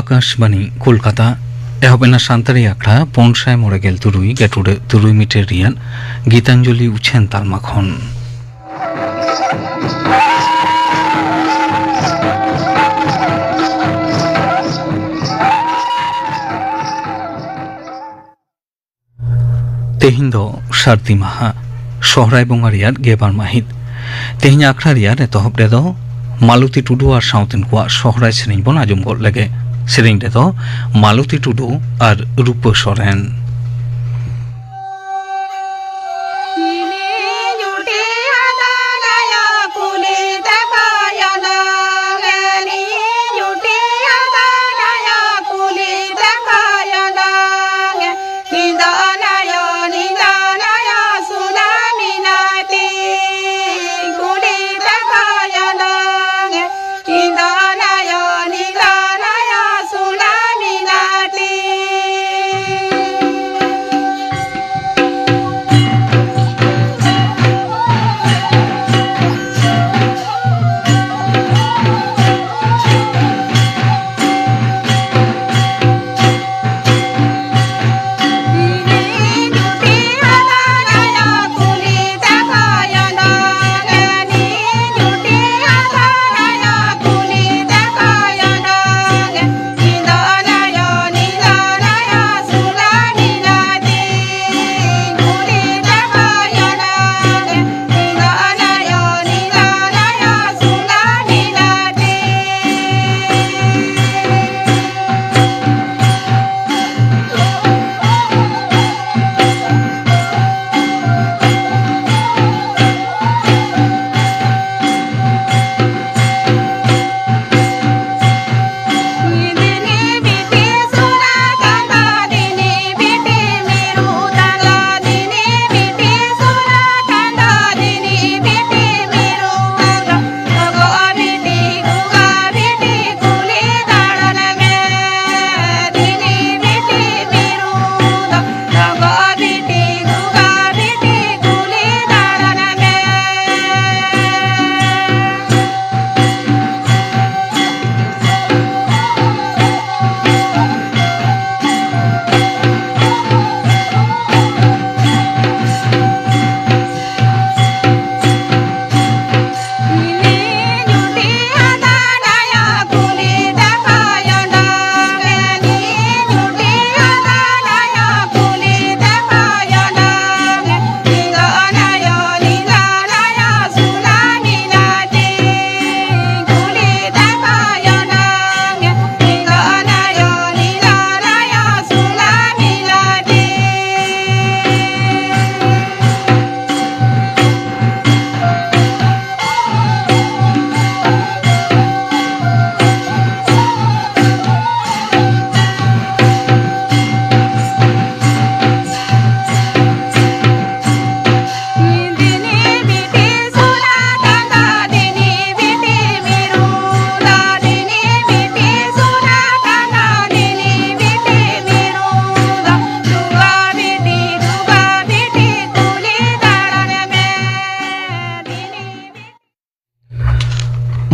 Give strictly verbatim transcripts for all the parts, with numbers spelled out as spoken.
ᱟᱠᱟᱥᱵᱟᱱᱤ ᱠᱳᱞᱠᱟᱛᱟ᱾ ᱮᱦᱚᱵ ᱮᱱᱟ ᱥᱟᱱᱛᱟᱲᱤ ᱟᱠᱷᱲᱟ ᱯᱩᱱ ᱥᱟᱭ ᱢᱚᱬᱮ ᱜᱮᱞ ᱛᱩᱨᱩᱭ ᱜᱮᱴᱩᱰᱟᱹ ᱛᱩᱨᱩᱭ ᱢᱤᱴᱟᱨ ᱨᱮᱭᱟᱜ ᱜᱤᱛᱟᱧᱡᱚᱞᱤ ᱩᱪᱷᱟᱹᱱ ᱛᱟᱞᱢᱟ ᱠᱷᱚᱱ᱾ ᱛᱮᱦᱮᱧ ᱫᱚ ᱥᱟᱹᱨᱫᱤ ᱢᱟᱦᱟ, ᱥᱚᱦᱨᱟᱭ ᱵᱚᱸᱜᱟ ᱨᱮᱭᱟᱜ ᱜᱮᱞᱵᱟᱨ ᱢᱟᱹᱦᱤᱛ᱾ ᱛᱮᱦᱮᱧ ᱟᱠᱷᱲᱟ ᱨᱮᱭᱟᱜ ᱮᱛᱚᱦᱚᱵ ᱨᱮᱫᱚ ᱢᱟᱞᱚᱛᱤ ᱴᱩᱰᱩ ᱟᱨ ᱥᱟᱶᱛᱮᱱ ᱠᱚᱣᱟᱜ ᱥᱚᱦᱨᱟᱭ ᱥᱮᱨᱮᱧ ᱵᱚᱱ ᱟᱸᱡᱚᱢ ᱜᱚᱫ ᱞᱮᱜᱮ᱾ ᱥᱮᱨᱮᱧ ᱨᱮᱫᱚ ᱢᱟᱞᱚᱛᱤ ᱴᱩᱰᱩ ᱟᱨ ᱨᱩᱯᱟᱹ ᱥᱚᱨᱮᱱ᱾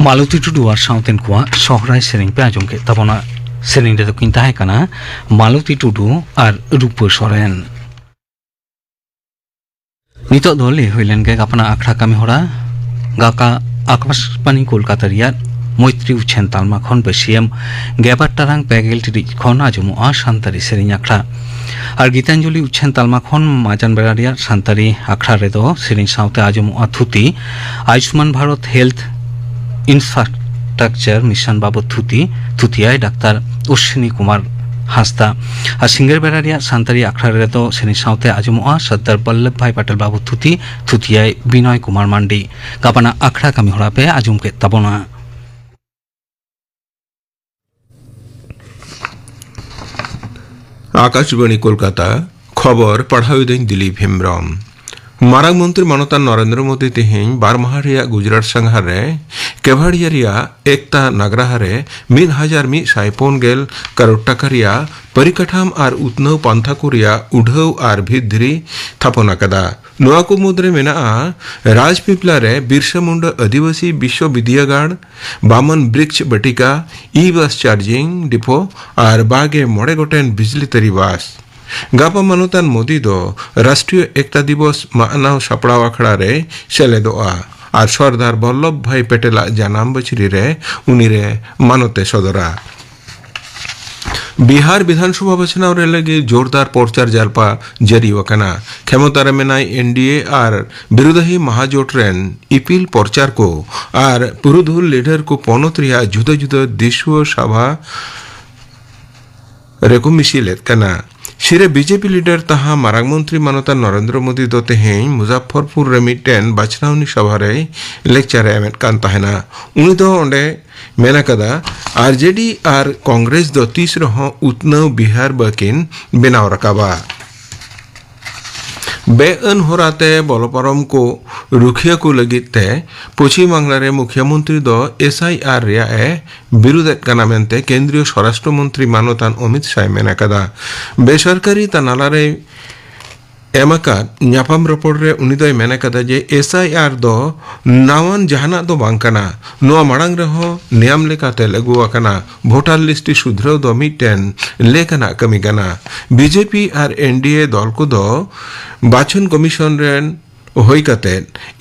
ᱢᱟᱞᱚᱛᱤ ᱴᱩᱰᱩ ᱟᱨ ᱥᱟᱶᱛᱮᱱ ᱠᱚᱣᱟᱜ ᱥᱚᱦᱨᱟᱭ ᱥᱮᱨᱮᱧ ᱯᱮ ᱟᱸᱡᱚᱢ ᱠᱮᱫ ᱛᱟᱵᱚᱱᱟ᱾ ᱥᱮᱨᱮᱧ ᱨᱮᱫᱚ ᱠᱤᱱ ᱛᱟᱦᱮᱸ ᱠᱟᱱᱟ ᱢᱟᱞᱚᱛᱤ ᱴᱩᱰᱩ ᱟᱨ ᱨᱩᱯᱟᱹ ᱥᱚᱨᱮᱱ᱾ ᱱᱤᱛᱚᱜ ᱫᱚ ᱞᱟᱹᱭ ᱦᱩᱭ ᱞᱮᱱ ᱜᱮ ᱜᱟᱯᱟᱱᱟᱜ ᱟᱠᱷᱲᱟ ᱠᱟᱹᱢᱤ ᱦᱚᱨᱟ᱾ ᱜᱟᱯᱟ ᱟᱠᱟᱥᱵᱟᱱᱤ ᱠᱳᱞᱠᱟᱛᱟ ᱨᱮᱭᱟᱜ ᱢᱳᱭᱛᱨᱤ ᱩᱪᱷᱟᱹᱱ ᱛᱟᱞᱢᱟ ᱠᱷᱚᱱ ᱵᱟᱹᱥᱭᱟᱹᱢ ᱜᱮᱞᱵᱟᱨ ᱴᱟᱲᱟᱝ ᱯᱮ ᱜᱮᱞ ᱴᱤᱲᱤᱡ ᱠᱷᱚᱱ ᱟᱸᱡᱚᱢᱚᱜᱼᱟ ᱥᱟᱱᱛᱟᱲᱤ ᱥᱮᱨᱮᱧ ᱟᱠᱷᱲᱟ᱾ ᱟᱨ ᱜᱤᱛᱟᱧᱡᱚᱞᱤ ᱩᱪᱷᱟᱹᱱ ᱛᱟᱞᱢᱟ ᱠᱷᱚᱱ ᱢᱟᱡᱟᱱ ᱵᱮᱲᱟ ᱨᱮᱭᱟᱜ ᱥᱟᱱᱛᱟᱲᱤ ᱟᱠᱷᱲᱟ ᱨᱮᱫᱚ ᱥᱮᱨᱮᱧ ᱥᱟᱶᱛᱮ ᱟᱸᱡᱚᱢᱚᱜᱼᱟ ᱛᱷᱩᱛᱤ᱾ Ayushman Bharat health infrastructure mission ᱵᱟᱵᱚᱫ ᱛᱷᱩᱛᱤ, ᱛᱷᱩᱛᱤᱭᱟᱭ ᱰᱟᱠᱛᱟᱨ ᱚᱥᱣᱤᱱᱤ ᱠᱩᱢᱟᱨ ᱦᱟᱸᱥᱫᱟ᱾ ᱟᱨ ᱥᱤᱸᱜᱟᱹᱲ ᱵᱮᱲᱟ ᱨᱮᱭᱟᱜ ᱥᱟᱱᱛᱟᱲᱤ ᱟᱠᱷᱲᱟ ᱨᱮᱫᱚ ᱥᱮᱨᱮᱧ ᱥᱟᱶᱛᱮ ᱟᱸᱡᱚᱢᱚᱜᱼᱟ ᱥᱚᱨᱫᱟᱨ ᱵᱚᱞᱞᱚᱵᱷ ᱵᱷᱟᱭ ᱯᱟᱴᱮᱞ ᱵᱟᱵᱚᱫ ᱛᱷᱩᱛᱤ, ᱛᱷᱩᱛᱤᱭᱟᱭ ᱵᱤᱱᱚᱭ ᱠᱩᱢᱟᱨ ᱢᱟᱱᱰᱤ᱾ ᱜᱟᱯᱟᱱᱟᱜ ᱟᱠᱷᱲᱟ ᱠᱟᱹᱢᱤ ᱦᱚᱨᱟ ᱯᱮ ᱟᱸᱡᱚᱢ ᱠᱮᱫ ᱛᱟᱵᱚᱱᱟ᱾ ᱟᱠᱟᱥᱵᱟᱬᱤ ᱠᱳᱞᱠᱟᱛᱟ, ᱠᱷᱚᱵᱚᱨ ᱯᱟᱲᱦᱟᱣ ᱮᱫᱟᱹᱧ ᱫᱤᱞᱤᱯ ᱦᱮᱢᱵᱽᱨᱚᱢ᱾ ᱢᱟᱨᱟᱝ ᱢᱚᱱᱛᱨᱤ ᱢᱟᱱᱚᱛᱟᱱ ᱱᱚᱨᱮᱱᱫᱨᱚ ᱢᱳᱫᱤ ᱛᱮᱦᱮᱧ ᱵᱟᱨ ᱢᱟᱦᱟ ᱨᱮᱭᱟᱜ ᱜᱩᱡᱽᱨᱟᱴ ᱥᱟᱸᱜᱷᱟᱨ ᱨᱮ ᱠᱮᱵᱷᱟᱲᱤᱭᱟ ᱨᱮᱭᱟᱜ ᱮᱠᱛᱟ ᱱᱟᱜᱽᱨᱟᱦᱟ ᱨᱮ ᱢᱤᱫ ᱦᱟᱡᱟᱨ ᱢᱤᱫ ᱥᱟᱭ ᱯᱩᱱ ᱜᱮᱞ ᱠᱟᱨᱳᱲ ᱴᱟᱠᱟ ᱨᱮᱭᱟᱜ ᱯᱚᱨᱤᱠᱟᱴᱷᱟᱢ ᱟᱨ ᱩᱛᱱᱟᱹᱣ ᱯᱟᱱᱛᱷᱟ ᱠᱚ ᱨᱮᱭᱟᱜ ᱩᱰᱷᱟᱹᱣ ᱟᱨ ᱵᱷᱤᱛ ᱫᱷᱤᱨᱤ ᱛᱷᱟᱯᱚᱱ ᱟᱠᱟᱫᱟ᱾ ᱱᱚᱣᱟ ᱠᱚ ᱢᱩᱫᱽᱨᱮ ᱢᱮᱱᱟᱜᱼᱟ ᱨᱟᱡᱽᱯᱤᱯᱞᱟ ᱨᱮ ᱵᱤᱨᱥᱟ ᱢᱩᱱᱰᱟ ᱟᱹᱫᱤᱵᱟᱹᱥᱤ ᱵᱤᱥᱥᱚ ᱵᱤᱫᱽᱭᱟᱹᱜᱟᱲ, ᱵᱟᱢᱚᱱ ᱵᱨᱤᱠᱥ ᱵᱟᱴᱤᱠᱟ, ᱤ ᱵᱟᱥ ᱪᱟᱨᱡᱤᱝ ᱰᱤᱯᱳ ᱟᱨ ᱵᱟᱜᱮ ᱢᱚᱬᱮ ᱜᱚᱴᱮᱱ ᱵᱤᱡᱽᱞᱤ ᱛᱟᱹᱨᱤ ᱵᱟᱥ᱾ ᱜᱟᱯᱟ ᱢᱟᱱᱚᱛᱟᱱ ᱢᱳᱫᱤ ᱫᱚ ᱨᱟᱥᱴᱨᱤᱭᱚ ᱮᱠᱛᱟ ᱫᱤᱵᱚᱥ ᱢᱟᱱᱟᱣ ᱥᱟᱯᱲᱟᱣ ᱟᱠᱷᱲᱟ ᱨᱮᱭ ᱥᱮᱞᱮᱫᱚᱜᱼᱟ ᱟᱨ ᱥᱚᱨᱫᱟᱨ ᱵᱚᱞᱞᱚᱵᱷ ᱵᱷᱟᱭ ᱯᱮᱴᱮᱞᱟᱜ ᱡᱟᱱᱟᱢ ᱵᱟᱹᱪᱷᱨᱤ ᱨᱮ ᱩᱱᱤᱨᱮ ᱢᱟᱱᱚᱛ ᱮ ᱥᱚᱫᱚᱨᱟ᱾ ᱵᱤᱦᱟᱨ ᱵᱤᱫᱷᱟᱱᱥᱚᱵᱷᱟ ᱵᱟᱪᱷᱱᱟᱣ ᱨᱮ ᱞᱟᱹᱜᱤᱫ ᱡᱳᱨᱫᱟᱨ ᱯᱨᱚᱪᱟᱨ ᱡᱟᱞᱯᱟ ᱡᱟᱹᱨᱤ ᱟᱠᱟᱱᱟ᱾ ᱠᱷᱮᱢᱚᱛᱟ ᱨᱮ ᱢᱮᱱᱟᱭ ᱮᱱᱰᱤᱮ ᱟᱨ ᱵᱤᱨᱳᱫᱷᱤ ᱢᱟᱦᱟᱡᱳᱴ ᱨᱮᱱ ᱤᱯᱤᱞ ᱯᱨᱚᱪᱟᱨ ᱠᱚ ᱟᱨ ᱯᱩᱨᱩᱫᱷᱩᱞ ᱞᱤᱰᱟᱨ ᱠᱚ ᱯᱚᱱᱚᱛ ᱨᱮᱭᱟᱜ ᱡᱩᱫᱟᱹ ᱡᱩᱫᱟᱹ ᱫᱤᱥᱩᱣᱟᱹ ᱥᱟᱵᱷᱟ ᱨᱮᱠᱚ ᱢᱤᱥᱤᱞᱮᱫ ᱠᱟᱱᱟ᱾ ᱥᱤᱨᱮ ᱵᱤᱡᱮᱯᱤ ᱞᱤᱰᱟᱨ ᱛᱟᱦᱟ ᱢᱟᱨᱟᱝ ᱢᱚᱱᱛᱨᱤ ᱢᱟᱱᱚᱛᱟᱱ ᱱᱚᱨᱮᱱᱫᱨᱚ ᱢᱳᱫᱤ ᱫᱚ ᱛᱮᱦᱮᱧ ᱢᱩᱡᱟᱯᱷᱚᱨᱯᱩᱨ ᱨᱮ ᱢᱤᱫᱴᱮᱱ ᱵᱟᱪᱷᱱᱟᱣᱱᱤ ᱥᱚᱵᱷᱟ ᱨᱮᱭ ᱞᱮᱠᱪᱟᱨ ᱮ ᱮᱢᱮᱫ ᱠᱟᱱ ᱛᱟᱦᱮᱱᱟ᱾ ᱩᱱᱤ ᱫᱚ ᱚᱸᱰᱮ ᱢᱮᱱ ᱟᱠᱟᱫᱟ, ᱟᱨᱡᱮᱰᱤ ᱟᱨ ᱠᱚᱝᱜᱨᱮᱥ ᱫᱚ ᱛᱤᱥ ᱨᱮᱦᱚᱸ ᱩᱛᱱᱟᱹᱣ ᱵᱤᱦᱟᱨ ᱵᱟᱹᱠᱤᱱ ᱵᱮᱱᱟᱣ ᱨᱟᱠᱟᱵᱟ᱾ ᱵᱮᱼᱟᱹᱱ ᱦᱚᱨᱟᱛᱮ ᱵᱚᱞᱚ ᱯᱟᱨᱚᱢ ᱠᱚ ᱨᱩᱠᱷᱤᱭᱟᱹ ᱠᱚ ᱞᱟᱹᱜᱤᱫ ᱛᱮ ᱯᱚᱪᱷᱤᱢ ᱵᱟᱝᱞᱟ ᱨᱮ ᱢᱩᱠᱷᱭᱟᱹ ᱢᱚᱱᱛᱨᱤ ᱫᱚ ᱮᱥ ᱟᱭ ᱟᱨ ᱨᱮᱭᱟᱜ ᱮ ᱵᱤᱨᱩᱫᱷ ᱮᱫ ᱠᱟᱱᱟ ᱢᱮᱱᱛᱮ ᱠᱮᱱᱫᱨᱤᱭᱚ ᱥᱚᱨᱟᱥᱴᱨᱚ ᱢᱚᱱᱛᱨᱤ ᱢᱟᱱᱚᱛᱟᱱ ᱚᱢᱤᱛ ᱥᱟᱭ ᱢᱮᱱ ᱟᱠᱟᱫᱟ᱾ ᱵᱮᱥᱚᱨᱠᱟᱨᱤ ᱛᱟᱱᱟᱞᱟ ᱨᱮ ᱮᱢ ᱟᱠᱟᱫ ᱧᱟᱯᱟᱢ ᱨᱚᱯᱚᱲ ᱨᱮ ᱩᱱᱤ ᱫᱚᱭ ᱢᱮᱱ ᱟᱠᱟᱫᱟ ᱡᱮ ᱮᱥ ᱟᱭ ᱟᱨ ᱫᱚ ᱱᱟᱣᱟᱱ ᱡᱟᱦᱟᱱᱟᱜ ᱫᱚ ᱵᱟᱝ ᱠᱟᱱᱟ᱾ ᱱᱚᱣᱟ ᱢᱟᱲᱟᱝ ᱨᱮᱦᱚᱸ ᱱᱮᱭᱟᱢ ᱞᱮᱠᱟᱛᱮ ᱞᱟᱹᱜᱩ ᱟᱠᱟᱱᱟ᱾ ᱵᱷᱳᱴᱟᱨ ᱞᱤᱥᱴ ᱥᱩᱫᱷᱨᱟᱹᱣ ᱫᱚ ᱢᱤᱫᱴᱮᱱ ᱞᱮᱠᱟᱱᱟᱜ ᱠᱟᱹᱢᱤ ᱠᱟᱱᱟ᱾ ᱵᱤ ᱡᱮ ᱯᱤ ᱟᱨ ᱮᱱ ᱰᱤ ᱮ ᱫᱚᱞ ᱠᱚᱫᱚ ᱵᱟᱪᱷᱚᱱ ᱠᱚᱢᱤᱥᱚᱱ ᱨᱮᱱ ᱦᱩᱭ ᱠᱟᱛᱮ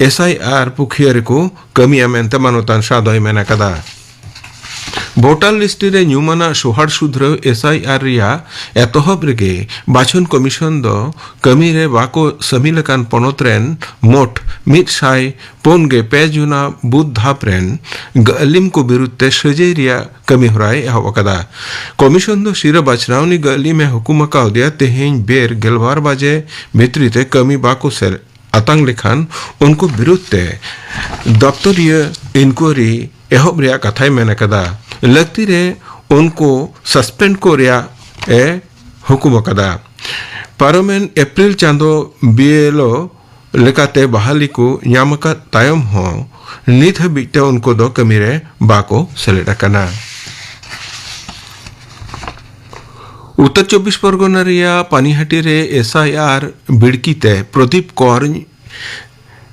ᱮᱥ ᱟᱭ ᱟᱨ ᱯᱩᱠᱷᱤᱭᱟᱹ ᱨᱮᱠᱚ ᱠᱟᱹᱢᱤᱭᱟ ᱢᱮᱱᱛᱮ ᱢᱟᱱᱚᱛᱟᱱ ᱥᱟᱫᱚᱭ ᱢᱮᱱ ᱟᱠᱟᱫᱟ᱾ ᱵᱷᱳᱴᱟᱨ ᱞᱤᱥᱴ ᱨᱮ ᱧᱩᱢᱟᱱᱟᱜ ᱥᱚᱦᱟᱨ ᱥᱩᱫᱷᱨᱟᱹᱣ ᱮᱥ ᱟᱭ ᱟᱨ ᱨᱮᱭᱟᱜ ᱮᱛᱚᱦᱚᱵ ᱨᱮᱜᱮ ᱵᱟᱪᱷᱚᱱ ᱠᱚᱢᱤᱥᱚᱱ ᱫᱚ ᱠᱟᱹᱢᱤ ᱨᱮ ᱵᱟᱠᱚ ᱥᱟᱹᱢᱤᱞ ᱟᱠᱟᱱ ᱯᱚᱱᱚᱛ ᱨᱮᱱ ᱢᱳᱴ ᱢᱤᱫ ᱥᱟᱭ ᱯᱩᱱ ᱜᱮ ᱯᱮ ᱡᱚᱱᱟ ᱵᱩᱛᱷ ᱫᱷᱟᱯ ᱨᱮᱱ ᱜᱟᱹᱞᱤᱢ ᱠᱚ ᱵᱤᱨᱩᱫᱷ ᱛᱮ ᱥᱟᱹᱡᱟᱹᱭ ᱨᱮᱭᱟᱜ ᱠᱟᱹᱢᱤ ᱦᱚᱨᱟᱭ ᱮᱦᱚᱵ ᱟᱠᱟᱫᱟ᱾ ᱠᱚᱢᱤᱥᱚᱱ ᱫᱚ ᱥᱤᱨᱟᱹ ᱵᱟᱪᱷᱱᱟᱣᱱᱤ ᱜᱟᱹᱞᱤᱢ ᱮ ᱦᱩᱠᱩᱢ ᱟᱠᱟᱣᱫᱮᱭᱟ ᱛᱮᱦᱮᱧ ᱵᱮᱨ ᱜᱮᱞᱵᱟᱨ ᱵᱟᱡᱮ ᱵᱷᱤᱛᱨᱤ ᱛᱮ ᱠᱟᱹᱢᱤ ᱵᱟᱠᱚ ᱥᱮᱞ ᱟᱛᱟᱝ ᱞᱮᱠᱷᱟᱱ ᱩᱱᱠᱩ ᱵᱤᱨᱩᱫᱷ ᱛᱮ ᱫᱚᱯᱛᱚᱨᱤᱭᱟᱹ ᱤᱱᱠᱩᱭᱟᱨᱤ ᱮᱦᱚᱵ ᱨᱮᱭᱟᱜ ᱠᱟᱛᱷᱟᱭ ᱢᱮᱱ ᱟᱠᱟᱫᱟ᱾ ᱞᱟᱹᱠᱛᱤ ᱨᱮ ᱩᱱᱠᱩ ᱥᱟᱥᱯᱮᱱᱰ ᱠᱚ ᱨᱮᱭᱟᱜ ᱮ ᱦᱩᱠᱩᱢ ᱟᱠᱟᱫᱟ᱾ ᱯᱟᱨᱚᱢᱮᱱ ᱮᱯᱨᱤᱞ ᱪᱟᱸᱫᱚ ᱵᱤ ᱮᱞ ᱳ ᱞᱮᱠᱟᱛᱮ ᱵᱟᱦᱟᱞᱤ ᱠᱚ ᱧᱟᱢ ᱟᱠᱟᱫ ᱛᱟᱭᱚᱢ ᱦᱚᱸ ᱱᱤᱛ ᱦᱟᱹᱵᱤᱡ ᱛᱮ ᱩᱱᱠᱩ ᱫᱚ ᱠᱟᱹᱢᱤ ᱨᱮ ᱵᱟᱠᱚ ᱥᱮᱞᱮᱫ ᱟᱠᱟᱱᱟ᱾ ᱩᱛᱛᱚᱨ ᱪᱚᱵᱵᱤᱥ ᱯᱚᱨᱜᱚᱱᱟ ᱨᱮᱭᱟᱜ ᱯᱟᱱᱤᱦᱟᱴᱤ ᱨᱮ ᱮᱥ ᱟᱭ ᱟᱨ ᱵᱤᱲᱠᱤ ᱛᱮ ᱯᱨᱚᱫᱤᱯ ᱠᱚᱨ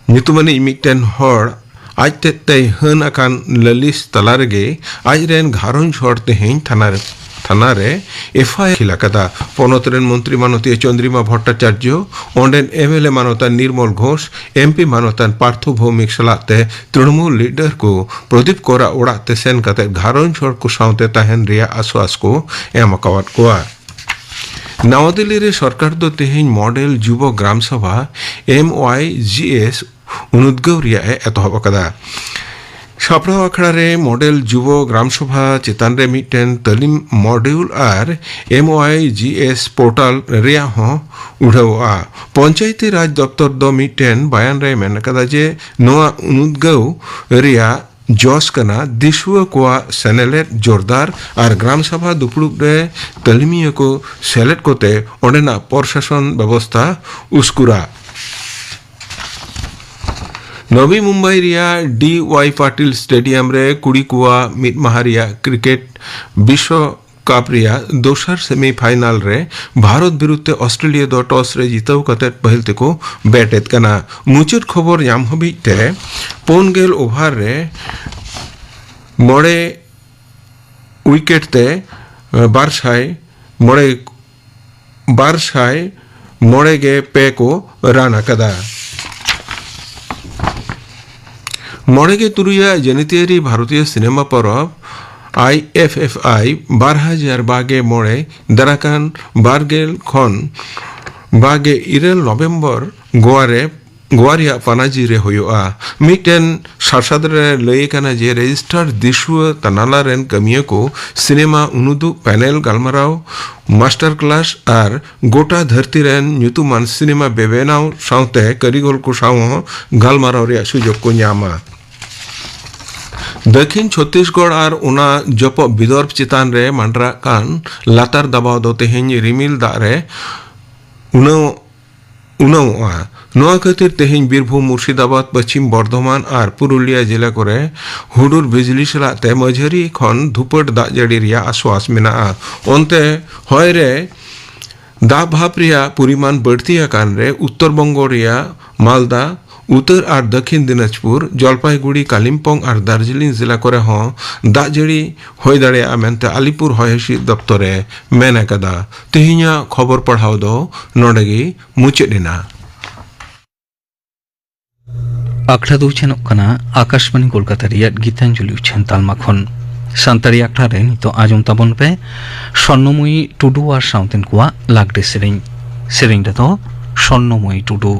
ᱧᱩᱛᱩᱢᱟᱱᱤᱡ ᱢᱤᱫᱴᱮᱱ ᱦᱚᱲ ᱟᱡ ᱛᱮᱫ ᱛᱮᱭ ᱦᱟᱹᱱ ᱟᱠᱟᱱ ᱞᱟᱹᱞᱤᱥ ᱛᱟᱞᱟ ᱨᱮᱜᱮ ᱟᱡ ᱨᱮᱱ ᱜᱷᱟᱨᱚᱸᱡᱽ ᱦᱚᱲ ᱛᱮᱦᱮᱧ ᱛᱷᱟᱱᱟ ᱨᱮ, ᱛᱷᱟᱱᱟ ᱨᱮ ᱮᱯᱷ ᱟᱭ ᱟᱨ ᱫᱟᱹᱠᱷᱤᱞ ᱟᱠᱟᱫᱟ᱾ ᱯᱚᱱᱚᱛ ᱨᱮᱱ ᱢᱚᱱᱛᱨᱤ ᱢᱟᱱᱚᱛᱤᱭᱟᱹ ᱪᱚᱱᱫᱨᱤᱢᱟ ᱵᱷᱚᱴᱴᱟᱪᱟᱨᱡᱚ, ᱚᱸᱰᱮᱱ ᱮᱢ ᱮᱞ ᱮ ᱢᱟᱱᱚᱛᱟᱱ ᱱᱤᱨᱢᱚᱞ ᱜᱷᱳᱥ, ᱮᱢ ᱯᱤ ᱢᱟᱱᱚᱛᱟᱱ ᱯᱟᱨᱛᱷᱚ ᱵᱷᱳᱣᱢᱤᱠ ᱥᱟᱞᱟᱜ ᱛᱮ ᱛᱨᱤᱱᱢᱩᱞ ᱞᱤᱰᱟᱨ ᱠᱚ ᱯᱨᱚᱫᱤᱯ ᱠᱚᱨᱟᱜ ᱚᱲᱟᱜ ᱛᱮ ᱥᱮᱱ ᱠᱟᱛᱮ ᱜᱷᱟᱨᱚᱸᱡᱽ ᱦᱚᱲ ᱠᱚ ᱥᱟᱶᱛᱮ ᱛᱟᱦᱮᱱ ᱨᱮᱭᱟᱜ ᱟᱥᱣᱟᱥ ᱠᱚ ᱮᱢ ᱟᱠᱟᱣᱟᱫ ᱠᱚᱣᱟ᱾ ᱱᱟᱣᱟ ᱫᱤᱞᱞᱤ ᱨᱮ ᱥᱚᱨᱠᱟᱨ ᱫᱚ ᱛᱮᱦᱮᱧ ᱢᱚᱰᱮᱞ ᱡᱩᱵᱚ ᱜᱨᱟᱢ ᱥᱚᱵᱷᱟ, ᱮᱢ ᱣᱟᱭ ᱡᱤ ᱮᱥ, ᱩᱱᱩᱫᱽᱜᱟᱹᱣ ᱨᱮᱭᱟᱜ ᱮ ᱮᱛᱚᱦᱚᱵ ᱟᱠᱟᱫᱟ᱾ ᱥᱟᱯᱲᱟᱣ ᱟᱠᱷᱲᱟ ᱨᱮ ᱢᱚᱰᱮᱞ ᱡᱩᱵᱚ ᱜᱨᱟᱢ ᱥᱚᱵᱷᱟ ᱪᱮᱛᱟᱱ ᱨᱮ ᱢᱤᱫᱴᱮᱱ ᱛᱟᱹᱞᱤᱢ ᱢᱚᱰᱤᱭᱩᱞ ᱟᱨ ᱮᱢ ᱣᱟᱭ ᱡᱤ ᱮᱥ ᱯᱳᱨᱴᱟᱞ ᱨᱮᱭᱟᱜ ᱦᱚᱸ ᱩᱰᱷᱟᱹᱣᱚᱜᱼᱟ᱾ ᱯᱚᱧᱪᱟᱭᱛᱤ ᱨᱟᱡᱽ ᱫᱚᱯᱛᱚᱨ ᱫᱚ ᱢᱤᱫᱴᱮᱱ ᱵᱟᱭᱟᱱ ᱨᱮ ᱢᱮᱱ ᱟᱠᱟᱫᱟ ᱡᱮ ᱱᱚᱣᱟ ᱩᱱᱩᱫᱽᱜᱟᱹᱣ ᱨᱮᱭᱟᱜ ᱡᱚᱥ ᱠᱟᱱᱟ ᱫᱤᱥᱩᱣᱟᱹ ᱠᱚᱣᱟᱜ ᱥᱮᱱᱮᱞᱮᱫ ᱡᱳᱨᱫᱟᱨ ᱟᱨ ᱜᱨᱟᱢ ᱥᱟᱵᱷᱟ ᱫᱩᱯᱲᱩᱵ ᱨᱮ ᱛᱟᱹᱞᱤᱢᱤᱭᱟᱹ ᱠᱚ ᱥᱮᱞᱮᱫ ᱠᱚᱛᱮ ᱚᱸᱰᱮᱱᱟᱜ ᱯᱨᱚᱥᱟᱥᱚᱱ ᱵᱮᱵᱚᱥᱛᱷᱟ ᱩᱥᱠᱩᱨᱟ᱾ ᱱᱚᱵᱤ ᱢᱩᱢᱵᱟᱭ ᱨᱮᱭᱟᱜ ᱰᱤ ᱣᱟᱭ ᱯᱟᱴᱤᱞ ᱥᱴᱮᱰᱤᱭᱟᱢ ᱨᱮ ᱠᱩᱲᱤ ᱠᱚᱣᱟᱜ ᱢᱤᱫ ᱢᱟᱦᱟ ᱨᱮᱭᱟᱜ ᱠᱨᱤᱠᱮᱴ ᱵᱤᱥᱥᱚ ᱠᱟᱯ ᱨᱮᱭᱟᱜ ᱫᱚᱥᱟᱨ ᱥᱮᱢᱤᱯᱷᱟᱭᱱᱟᱞ ᱨᱮ ᱵᱷᱟᱨᱚᱛ ᱵᱤᱨᱩᱫᱷ ᱛᱮ ᱚᱥᱴᱨᱮᱞᱤᱭᱟ ᱫᱚ ᱴᱚᱥ ᱨᱮ ᱡᱤᱛᱟᱹᱣ ᱠᱟᱛᱮ ᱯᱟᱹᱦᱤᱞ ᱛᱮᱠᱚ ᱵᱮᱴ ᱮᱫ ᱠᱟᱱᱟ᱾ ᱢᱩᱪᱟᱹᱫ ᱠᱷᱚᱵᱚᱨ ᱧᱟᱢ ᱦᱟᱹᱵᱤᱡ ᱛᱮ ᱯᱩᱱ ᱜᱮᱞ ᱳᱵᱷᱟᱨ ᱨᱮ ᱢᱚᱬᱮ ᱩᱭᱠᱮᱴ ᱛᱮ ᱵᱟᱨ ᱥᱟᱭ ᱢᱚᱬᱮ ᱵᱟᱨ ᱥᱟᱭ ᱢᱚᱬᱮ ᱜᱮ ᱯᱮ ᱠᱚ ᱨᱟᱱ ᱟᱠᱟᱫᱟ᱾ ᱢᱚᱬᱮ ᱜᱮ ᱛᱩᱨᱩᱭᱟᱜ ᱡᱟᱹᱱᱤᱛᱤᱭᱟᱹᱨᱤ ᱵᱷᱟᱨᱚᱛᱤᱭᱚ ᱥᱤᱱᱮᱢᱟ ᱯᱚᱨᱚᱵᱽ, ᱟᱭ ᱮᱯᱷ ᱮᱯᱷ ᱟᱭ, ᱵᱟᱨ ᱦᱟᱡᱟᱨ ᱵᱟᱜᱮ ᱢᱚᱬᱮ ᱫᱟᱨᱟᱠᱟᱱ ᱵᱟᱨ ᱜᱮᱞ ᱠᱷᱚᱱ ᱵᱟᱜᱮ ᱤᱨᱟᱹᱞ ᱱᱚᱵᱷᱮᱢᱵᱚᱨ ᱜᱳᱣᱟ ᱨᱮ, ᱜᱳᱣᱟ ᱨᱮᱭᱟᱜ ᱯᱟᱱᱟᱡᱤ ᱨᱮ ᱦᱩᱭᱩᱜᱼᱟ᱾ ᱢᱤᱫᱴᱮᱱ ᱥᱟᱨᱥᱟᱫ ᱨᱮ ᱞᱟᱹᱭ ᱠᱟᱱᱟ ᱡᱮ ᱨᱮᱡᱤᱥᱴᱟᱨ ᱫᱤᱥᱩᱣᱟᱹ ᱛᱟᱱᱟᱞᱟ ᱨᱮᱱ ᱠᱟᱹᱢᱤᱭᱟᱹ ᱠᱚ ᱥᱤᱱᱮᱢᱟ ᱩᱱᱩᱫᱩᱜ ᱯᱮᱱᱮᱞ ᱜᱟᱞᱢᱟᱨᱟᱣ, ᱢᱟᱥᱴᱟᱨ ᱠᱞᱟᱥ ᱟᱨ ᱜᱚᱴᱟ ᱫᱷᱟᱹᱨᱛᱤ ᱨᱮᱱ ᱧᱩᱛᱩᱢᱟᱱ ᱥᱤᱱᱮᱢᱟ ᱵᱮᱵᱮᱱᱟᱣ ᱥᱟᱶᱛᱮ ᱠᱟᱹᱨᱤᱜᱚᱞ ᱠᱚ ᱥᱟᱶ ᱦᱚᱸ ᱜᱟᱞᱢᱟᱨᱟᱣ ᱨᱮᱭᱟᱜ ᱥᱩᱡᱳᱜᱽ ᱠᱚ ᱧᱟᱢᱟ᱾ ᱫᱟᱹᱠᱷᱤᱱ ᱪᱷᱚᱛᱛᱤᱥᱜᱚᱲ ᱟᱨ ᱚᱱᱟ ᱡᱚᱯᱚᱜ ᱵᱤᱫᱚᱨᱵᱷ ᱪᱮᱛᱟᱱ ᱨᱮ ᱢᱟᱸᱰᱨᱟᱜ ᱠᱟᱱ ᱞᱟᱛᱟᱨ ᱫᱟᱵᱟᱣ ᱫᱚ ᱛᱮᱦᱮᱧ ᱨᱤᱢᱤᱞ ᱫᱟᱜ ᱨᱮ ᱩᱱᱟᱹᱣ ᱩᱱᱟᱹᱣᱚᱜᱼᱟ᱾ ᱱᱚᱣᱟ ᱠᱷᱟᱹᱛᱤᱨ ᱛᱮᱦᱮᱧ ᱵᱤᱨᱵᱷᱩᱢ, ᱢᱩᱨᱥᱤᱫᱟᱵᱟᱫᱽ, ᱯᱚᱪᱷᱤᱢ ᱵᱚᱨᱫᱷᱚᱢᱟᱱ ᱟᱨ ᱯᱩᱨᱩᱞᱤᱭᱟ ᱡᱮᱞᱟ ᱠᱚᱨᱮ ᱦᱩᱰᱩᱨ ᱵᱤᱡᱽᱞᱤ ᱥᱟᱞᱟᱜ ᱛᱮ ᱢᱟᱹᱡᱷᱟᱹᱨᱤ ᱠᱷᱚᱱ ᱫᱷᱩᱯᱟᱹᱴ ᱫᱟᱜ ᱡᱟᱹᱲᱤ ᱨᱮᱭᱟᱜ ᱟᱥᱣᱟᱥ ᱢᱮᱱᱟᱜᱼᱟ᱾ ᱚᱱᱛᱮ ᱦᱚᱭ ᱨᱮ ᱫᱟᱜ ᱵᱷᱟᱯ ᱨᱮᱭᱟᱜ ᱯᱚᱨᱤᱢᱟᱱ ᱵᱟᱹᱲᱛᱤ ᱟᱠᱟᱱ ᱨᱮ ᱩᱛᱛᱚᱨ ᱵᱚᱝᱜᱚ ᱨᱮᱭᱟᱜ ᱢᱟᱞᱫᱟ, ᱩᱛᱟᱹᱨ ᱟᱨ ᱫᱟᱹᱠᱷᱤᱱ ᱫᱤᱱᱟᱡᱽᱯᱩᱨ, ᱡᱚᱞᱯᱟᱭᱜᱩᱲᱤ, ᱠᱟᱞᱤᱢᱯᱚᱝ ᱟᱨ ᱫᱟᱨᱡᱤᱞᱤᱝ ᱡᱮᱞᱟ ᱠᱚᱨᱮ ᱦᱚᱸ ᱫᱟᱜ ᱡᱟᱹᱲᱤ ᱦᱩᱭ ᱫᱟᱲᱮᱭᱟᱜᱼᱟ ᱢᱮᱱᱛᱮ ᱟᱞᱤᱯᱩᱨ ᱦᱚᱭ ᱦᱤᱸᱥᱤᱫ ᱫᱚᱯᱛᱚᱨ ᱮ ᱢᱮᱱ ᱟᱠᱟᱫᱟ᱾ ᱛᱮᱦᱮᱧᱟᱜ ᱠᱷᱚᱵᱚᱨ ᱯᱟᱲᱦᱟᱣ ᱫᱚ ᱱᱚᱰᱮ ᱜᱮ ᱢᱩᱪᱟᱹᱫ ᱮᱱᱟ᱾ ᱟᱠᱷᱲᱟ ᱫᱚ ᱩᱪᱷᱟᱹᱱᱚᱜ ᱠᱟᱱᱟ ᱟᱠᱟᱥᱵᱟᱬᱤ ᱠᱳᱞᱠᱟᱛᱟ ᱨᱮᱭᱟᱜ ᱜᱤᱛᱟᱧᱡᱚᱞᱤ ᱩᱪᱷᱟᱹᱱ ᱛᱟᱞᱢᱟ ᱠᱷᱚᱱ᱾ ᱥᱟᱱᱛᱟᱲᱤ ᱟᱠᱷᱲᱟ ᱨᱮ ᱱᱤᱛᱚᱜ ᱟᱸᱡᱚᱢ ᱛᱟᱵᱚᱱ ᱯᱮ ᱥᱚᱨᱱᱚᱢᱚᱭᱤ ᱴᱩᱰᱩ ᱟᱨ ᱥᱟᱶᱛᱮᱱ ᱠᱚᱣᱟᱜ ᱞᱟᱜᱽᱲᱮ ᱥᱮᱨᱮᱧ᱾ ᱥᱮᱨᱮᱧ ᱨᱮᱫᱚ ᱥᱚᱨᱱᱚᱢᱚᱭᱤ ᱴᱩᱰᱩ᱾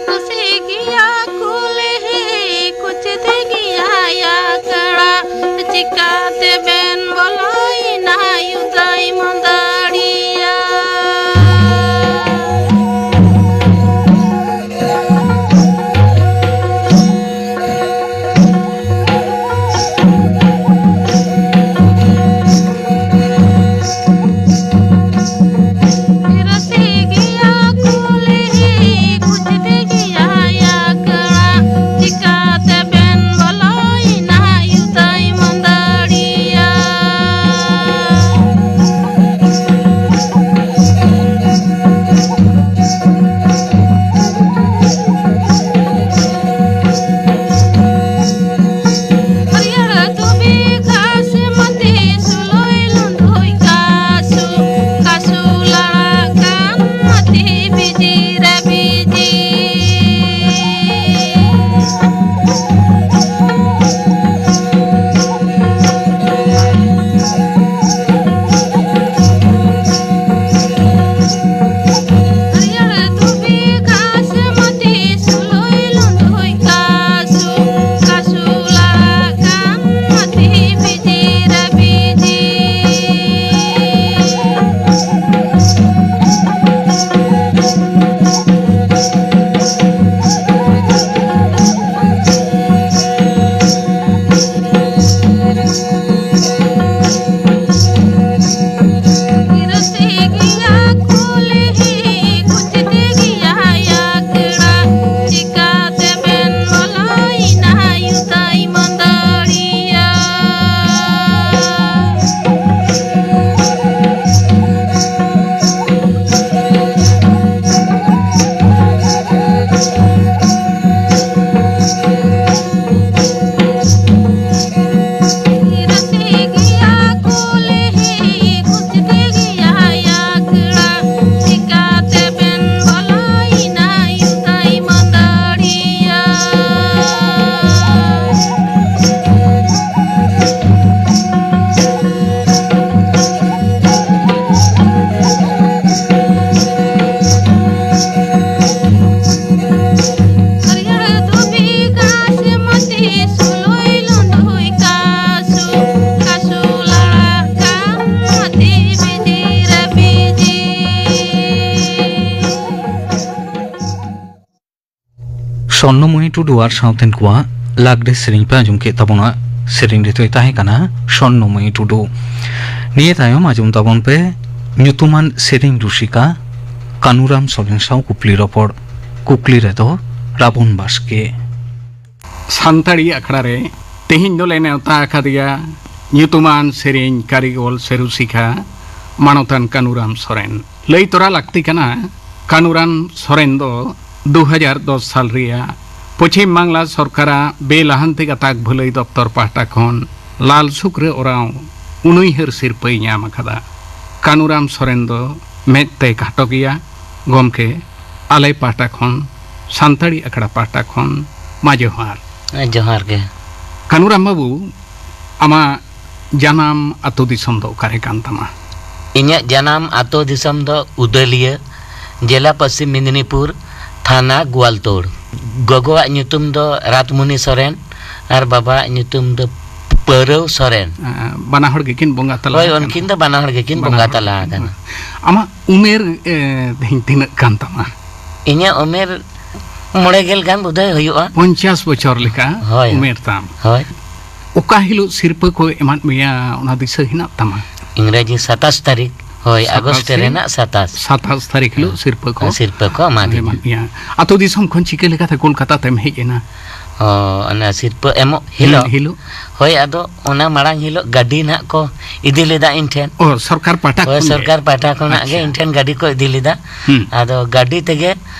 ᱠᱩᱥᱤ ᱜᱮᱭᱟ ᱠᱩᱞᱦᱤ ᱠᱩᱪ ᱛᱮᱜᱮᱭᱟ ᱟᱠᱷᱲᱟ, ᱪᱤᱠᱟᱹᱛᱮ ᱵᱮᱱ ᱵᱚᱞᱚᱭᱮᱱᱟ ᱭᱩᱫᱟᱹᱭ ᱢᱚᱫᱟᱲᱤᱭᱟ? ᱥᱚᱨᱱᱚᱢᱚᱭᱤ ᱴᱩᱰᱩ ᱟᱨ ᱥᱟᱶᱛᱮᱱ ᱠᱚᱣᱟᱜ ᱞᱟᱜᱽᱲᱮ ᱥᱮᱨᱮᱧ ᱯᱮ ᱟᱸᱡᱚᱢ ᱠᱮᱫ ᱛᱟᱵᱚᱱᱟ᱾ ᱥᱮᱨᱮᱧ ᱨᱮᱫᱚᱭ ᱛᱟᱦᱮᱸ ᱠᱟᱱᱟ ᱥᱚᱨᱱᱚᱢᱚᱭᱤ ᱴᱩᱰᱩ᱾ ᱱᱤᱭᱟᱹ ᱛᱟᱭᱚᱢ ᱟᱸᱡᱚᱢ ᱛᱟᱵᱚᱱ ᱯᱮ ᱧᱩᱛᱩᱢᱟᱱ ᱥᱮᱨᱮᱧ ᱨᱩᱥᱤᱠᱟ ᱠᱟᱱᱩᱨᱟᱢ ᱥᱚᱨᱮᱱ ᱥᱟᱶ ᱠᱩᱠᱞᱤ ᱨᱚᱯᱚᱲ᱾ ᱠᱩᱠᱞᱤ ᱨᱮᱫᱚ ᱨᱟᱵᱚᱱ ᱵᱟᱥᱠᱮ᱾ ᱥᱟᱱᱛᱟᱲᱤ ᱟᱠᱷᱲᱟ ᱨᱮ ᱛᱮᱦᱮᱧ ᱫᱚᱞᱮ ᱱᱮᱣᱛᱟ ᱟᱠᱟᱫᱮᱭᱟ ᱧᱩᱛᱩᱢᱟᱱ ᱥᱮᱨᱮᱧ ᱠᱟᱹᱨᱤᱜᱚᱞ ᱥᱮ ᱨᱩᱥᱤᱠᱟ ᱢᱟᱱᱚᱛᱟᱱ ᱠᱟᱱᱩᱨᱟᱢ ᱥᱚᱨᱮᱱ᱾ ᱞᱟᱹᱭ ᱛᱚᱨᱟ ᱞᱟᱹᱠᱛᱤ ᱠᱟᱱᱟ, ᱠᱟᱱᱩᱨᱟᱢ ᱥᱚᱨᱮᱱ ᱫᱚ ᱫᱩ ᱦᱟᱡᱟᱨ ᱫᱚᱥ ᱥᱟᱞ ᱨᱮᱭᱟᱜ ᱯᱚᱪᱷᱤᱢ ᱵᱟᱝᱞᱟ ᱥᱚᱨᱠᱟᱨᱟᱜ ᱵᱮᱞᱟᱦᱟᱱᱛᱤ ᱜᱟᱛᱟᱠ ᱵᱷᱟᱹᱞᱟᱹᱭ ᱫᱚᱯᱛᱚᱨ ᱯᱟᱦᱴᱟ ᱠᱷᱚᱱ ᱞᱟᱞ ᱥᱩᱠᱨᱤ ᱳᱨᱟᱸᱣ ᱩᱱᱩᱭᱦᱟᱹᱨ ᱥᱤᱨᱯᱟᱹᱭ ᱧᱟᱢ ᱟᱠᱟᱫᱟ᱾ ᱠᱟᱱᱩᱨᱟᱢ ᱥᱚᱨᱮᱱ ᱫᱚ ᱢᱮᱫ ᱛᱮ ᱠᱷᱟᱴᱚ ᱜᱮᱭᱟ᱾ ᱜᱚᱢᱠᱮ, ᱟᱞᱮ ᱯᱟᱦᱴᱟ ᱠᱷᱚᱱ, ᱥᱟᱱᱛᱟᱲᱤ ᱟᱠᱷᱲᱟ ᱯᱟᱦᱴᱟ ᱠᱷᱚᱱ ᱢᱟ ᱡᱚᱦᱟᱨ᱾ ᱡᱚᱦᱟᱨ ᱜᱮ᱾ ᱠᱟᱱᱩᱨᱟᱢ ᱵᱟᱹᱵᱩ, ᱟᱢᱟᱜ ᱡᱟᱱᱟᱢ ᱟᱹᱛᱩ ᱫᱤᱥᱚᱢ ᱫᱚ ᱚᱠᱟᱨᱮ ᱠᱟᱱ ᱛᱟᱢᱟ? ᱤᱧᱟᱹᱜ ᱡᱟᱱᱟᱢ ᱟᱹᱛᱩ ᱫᱤᱥᱚᱢ ᱫᱚ ᱩᱫᱟᱹᱞᱤᱭᱟᱹ, ᱡᱮᱞᱟ ᱯᱚᱥᱪᱤᱢ ᱢᱮᱫᱽᱱᱤᱯᱩᱨ, ᱛᱷᱟᱱᱟ ᱜᱳᱣᱟᱞᱛᱳᱲ᱾ ᱜᱚᱜᱚᱣᱟᱜ ᱧᱩᱛᱩᱢ ᱫᱚ ᱨᱟᱛᱢᱩᱱᱤ ᱥᱚᱨᱮᱱ ᱟᱨ ᱵᱟᱵᱟᱣᱟᱜ ᱧᱩᱛᱩᱢ ᱫᱚ ᱯᱟᱹᱨᱟᱹᱣ ᱥᱚᱨᱮᱱ᱾ ᱟᱸ, ᱵᱟᱱᱟ ᱦᱚᱲ ᱜᱮᱠᱤᱱ ᱵᱚᱸᱜᱟ ᱛᱟᱞᱟ ᱦᱳᱭ, ᱟᱠᱟᱱᱟ᱾ ᱩᱱᱠᱤᱱ ᱫᱚ ᱵᱟᱱᱟ ᱦᱚᱲ ᱜᱮᱠᱤᱱ ᱵᱟᱱᱟ ᱵᱚᱸᱜᱟ ᱦᱚᱲ᱾ ᱛᱟᱞᱟ ᱟᱠᱟᱱᱟ᱾ ᱟᱢᱟᱜ ᱩᱢᱮᱨ, ᱮ, ᱛᱮᱦᱮᱧ ᱛᱤᱱᱟᱹᱜ ᱠᱟᱱ ᱛᱟᱢᱟ? ᱤᱧᱟᱹᱜ ᱩᱢᱮᱨ ᱢᱚᱬᱮ ᱜᱮᱞ ᱜᱟᱱ ᱵᱳᱫᱷᱚᱭ ᱦᱩᱭᱩᱜᱼᱟ᱾ ᱯᱚᱧᱪᱟᱥ ᱵᱚᱪᱷᱚᱨ ᱞᱮᱠᱟ ᱦᱳᱭ᱾ ᱩᱢᱮᱨ ᱛᱟᱢ᱾ ᱦᱳᱭ᱾ ᱚᱠᱟ ᱦᱤᱞᱳᱜ ᱥᱤᱨᱯᱟᱹ ᱠᱚ ᱮᱢᱟᱫ ᱢᱮᱭᱟ, ᱚᱱᱟ ᱫᱤᱥᱟᱹ ᱦᱮᱱᱟᱜ ᱛᱟᱢᱟ? ᱤᱝᱨᱮᱡᱤ ᱥᱟᱛᱟᱥ ᱛᱟᱹᱨᱤᱠᱷ᱾ ᱦᱳᱭ, ᱥᱟᱛᱟᱥ ᱟᱜᱚᱥᱴ ᱨᱮᱱᱟᱜ ᱥᱟᱛᱟᱥ᱾ ᱥᱟᱛᱟᱥ ᱛᱟᱹᱨᱤᱠᱷ ᱦᱤᱞᱳᱜ ᱦᱮᱸ᱾ ᱥᱤᱨᱯᱟᱹ ᱠᱚ ᱥᱤᱨᱯᱟᱹ ᱠᱚ ᱮᱢᱟ ᱫᱤᱧᱟ᱾ ᱮᱢᱟᱫ ᱢᱮᱭᱟ᱾ ᱟᱹᱛᱩ ᱫᱤᱥᱚᱢ ᱠᱷᱚᱱ ᱪᱤᱠᱟᱹ ᱞᱮᱠᱟᱛᱮ ᱠᱳᱞᱠᱟᱛᱟ ᱛᱮᱢ ᱦᱮᱡ ᱮᱱᱟ? ᱚ, ᱚᱱᱟ ᱥᱤᱨᱯᱟᱹ ᱮᱢᱚᱜ ᱦᱤᱞᱳᱜ? ᱦᱤᱞᱳᱜ᱾ ᱦᱳᱭ, ᱟᱫᱚ ᱚᱱᱟ ᱢᱟᱲᱟᱝ ᱦᱤᱞᱳᱜ ᱜᱟᱹᱰᱤ ᱱᱟᱦᱟᱜ ᱠᱚ ᱤᱫᱤ ᱞᱮᱫᱟ ᱤᱧ ᱴᱷᱮᱱ᱾ ᱚ, ᱥᱚᱨᱠᱟᱨ ᱯᱟᱦᱴᱟ ᱦᱳᱭ, ᱠᱷᱚᱱ ᱜᱮ? ᱥᱚᱨᱠᱟᱨ ᱯᱟᱦᱴᱟ ᱠᱷᱚᱱᱟᱜ ᱜᱮ ᱟᱪᱪᱷᱟ᱾ ᱤᱧ ᱴᱷᱮᱱ ᱜᱟᱹᱰᱤ ᱠᱚ ᱤᱫᱤ ᱞᱮᱫᱟ᱾ ᱦᱩᱸ᱾ ᱟᱫᱚ ᱜᱟᱹᱰᱤ ᱛᱮᱜᱮ,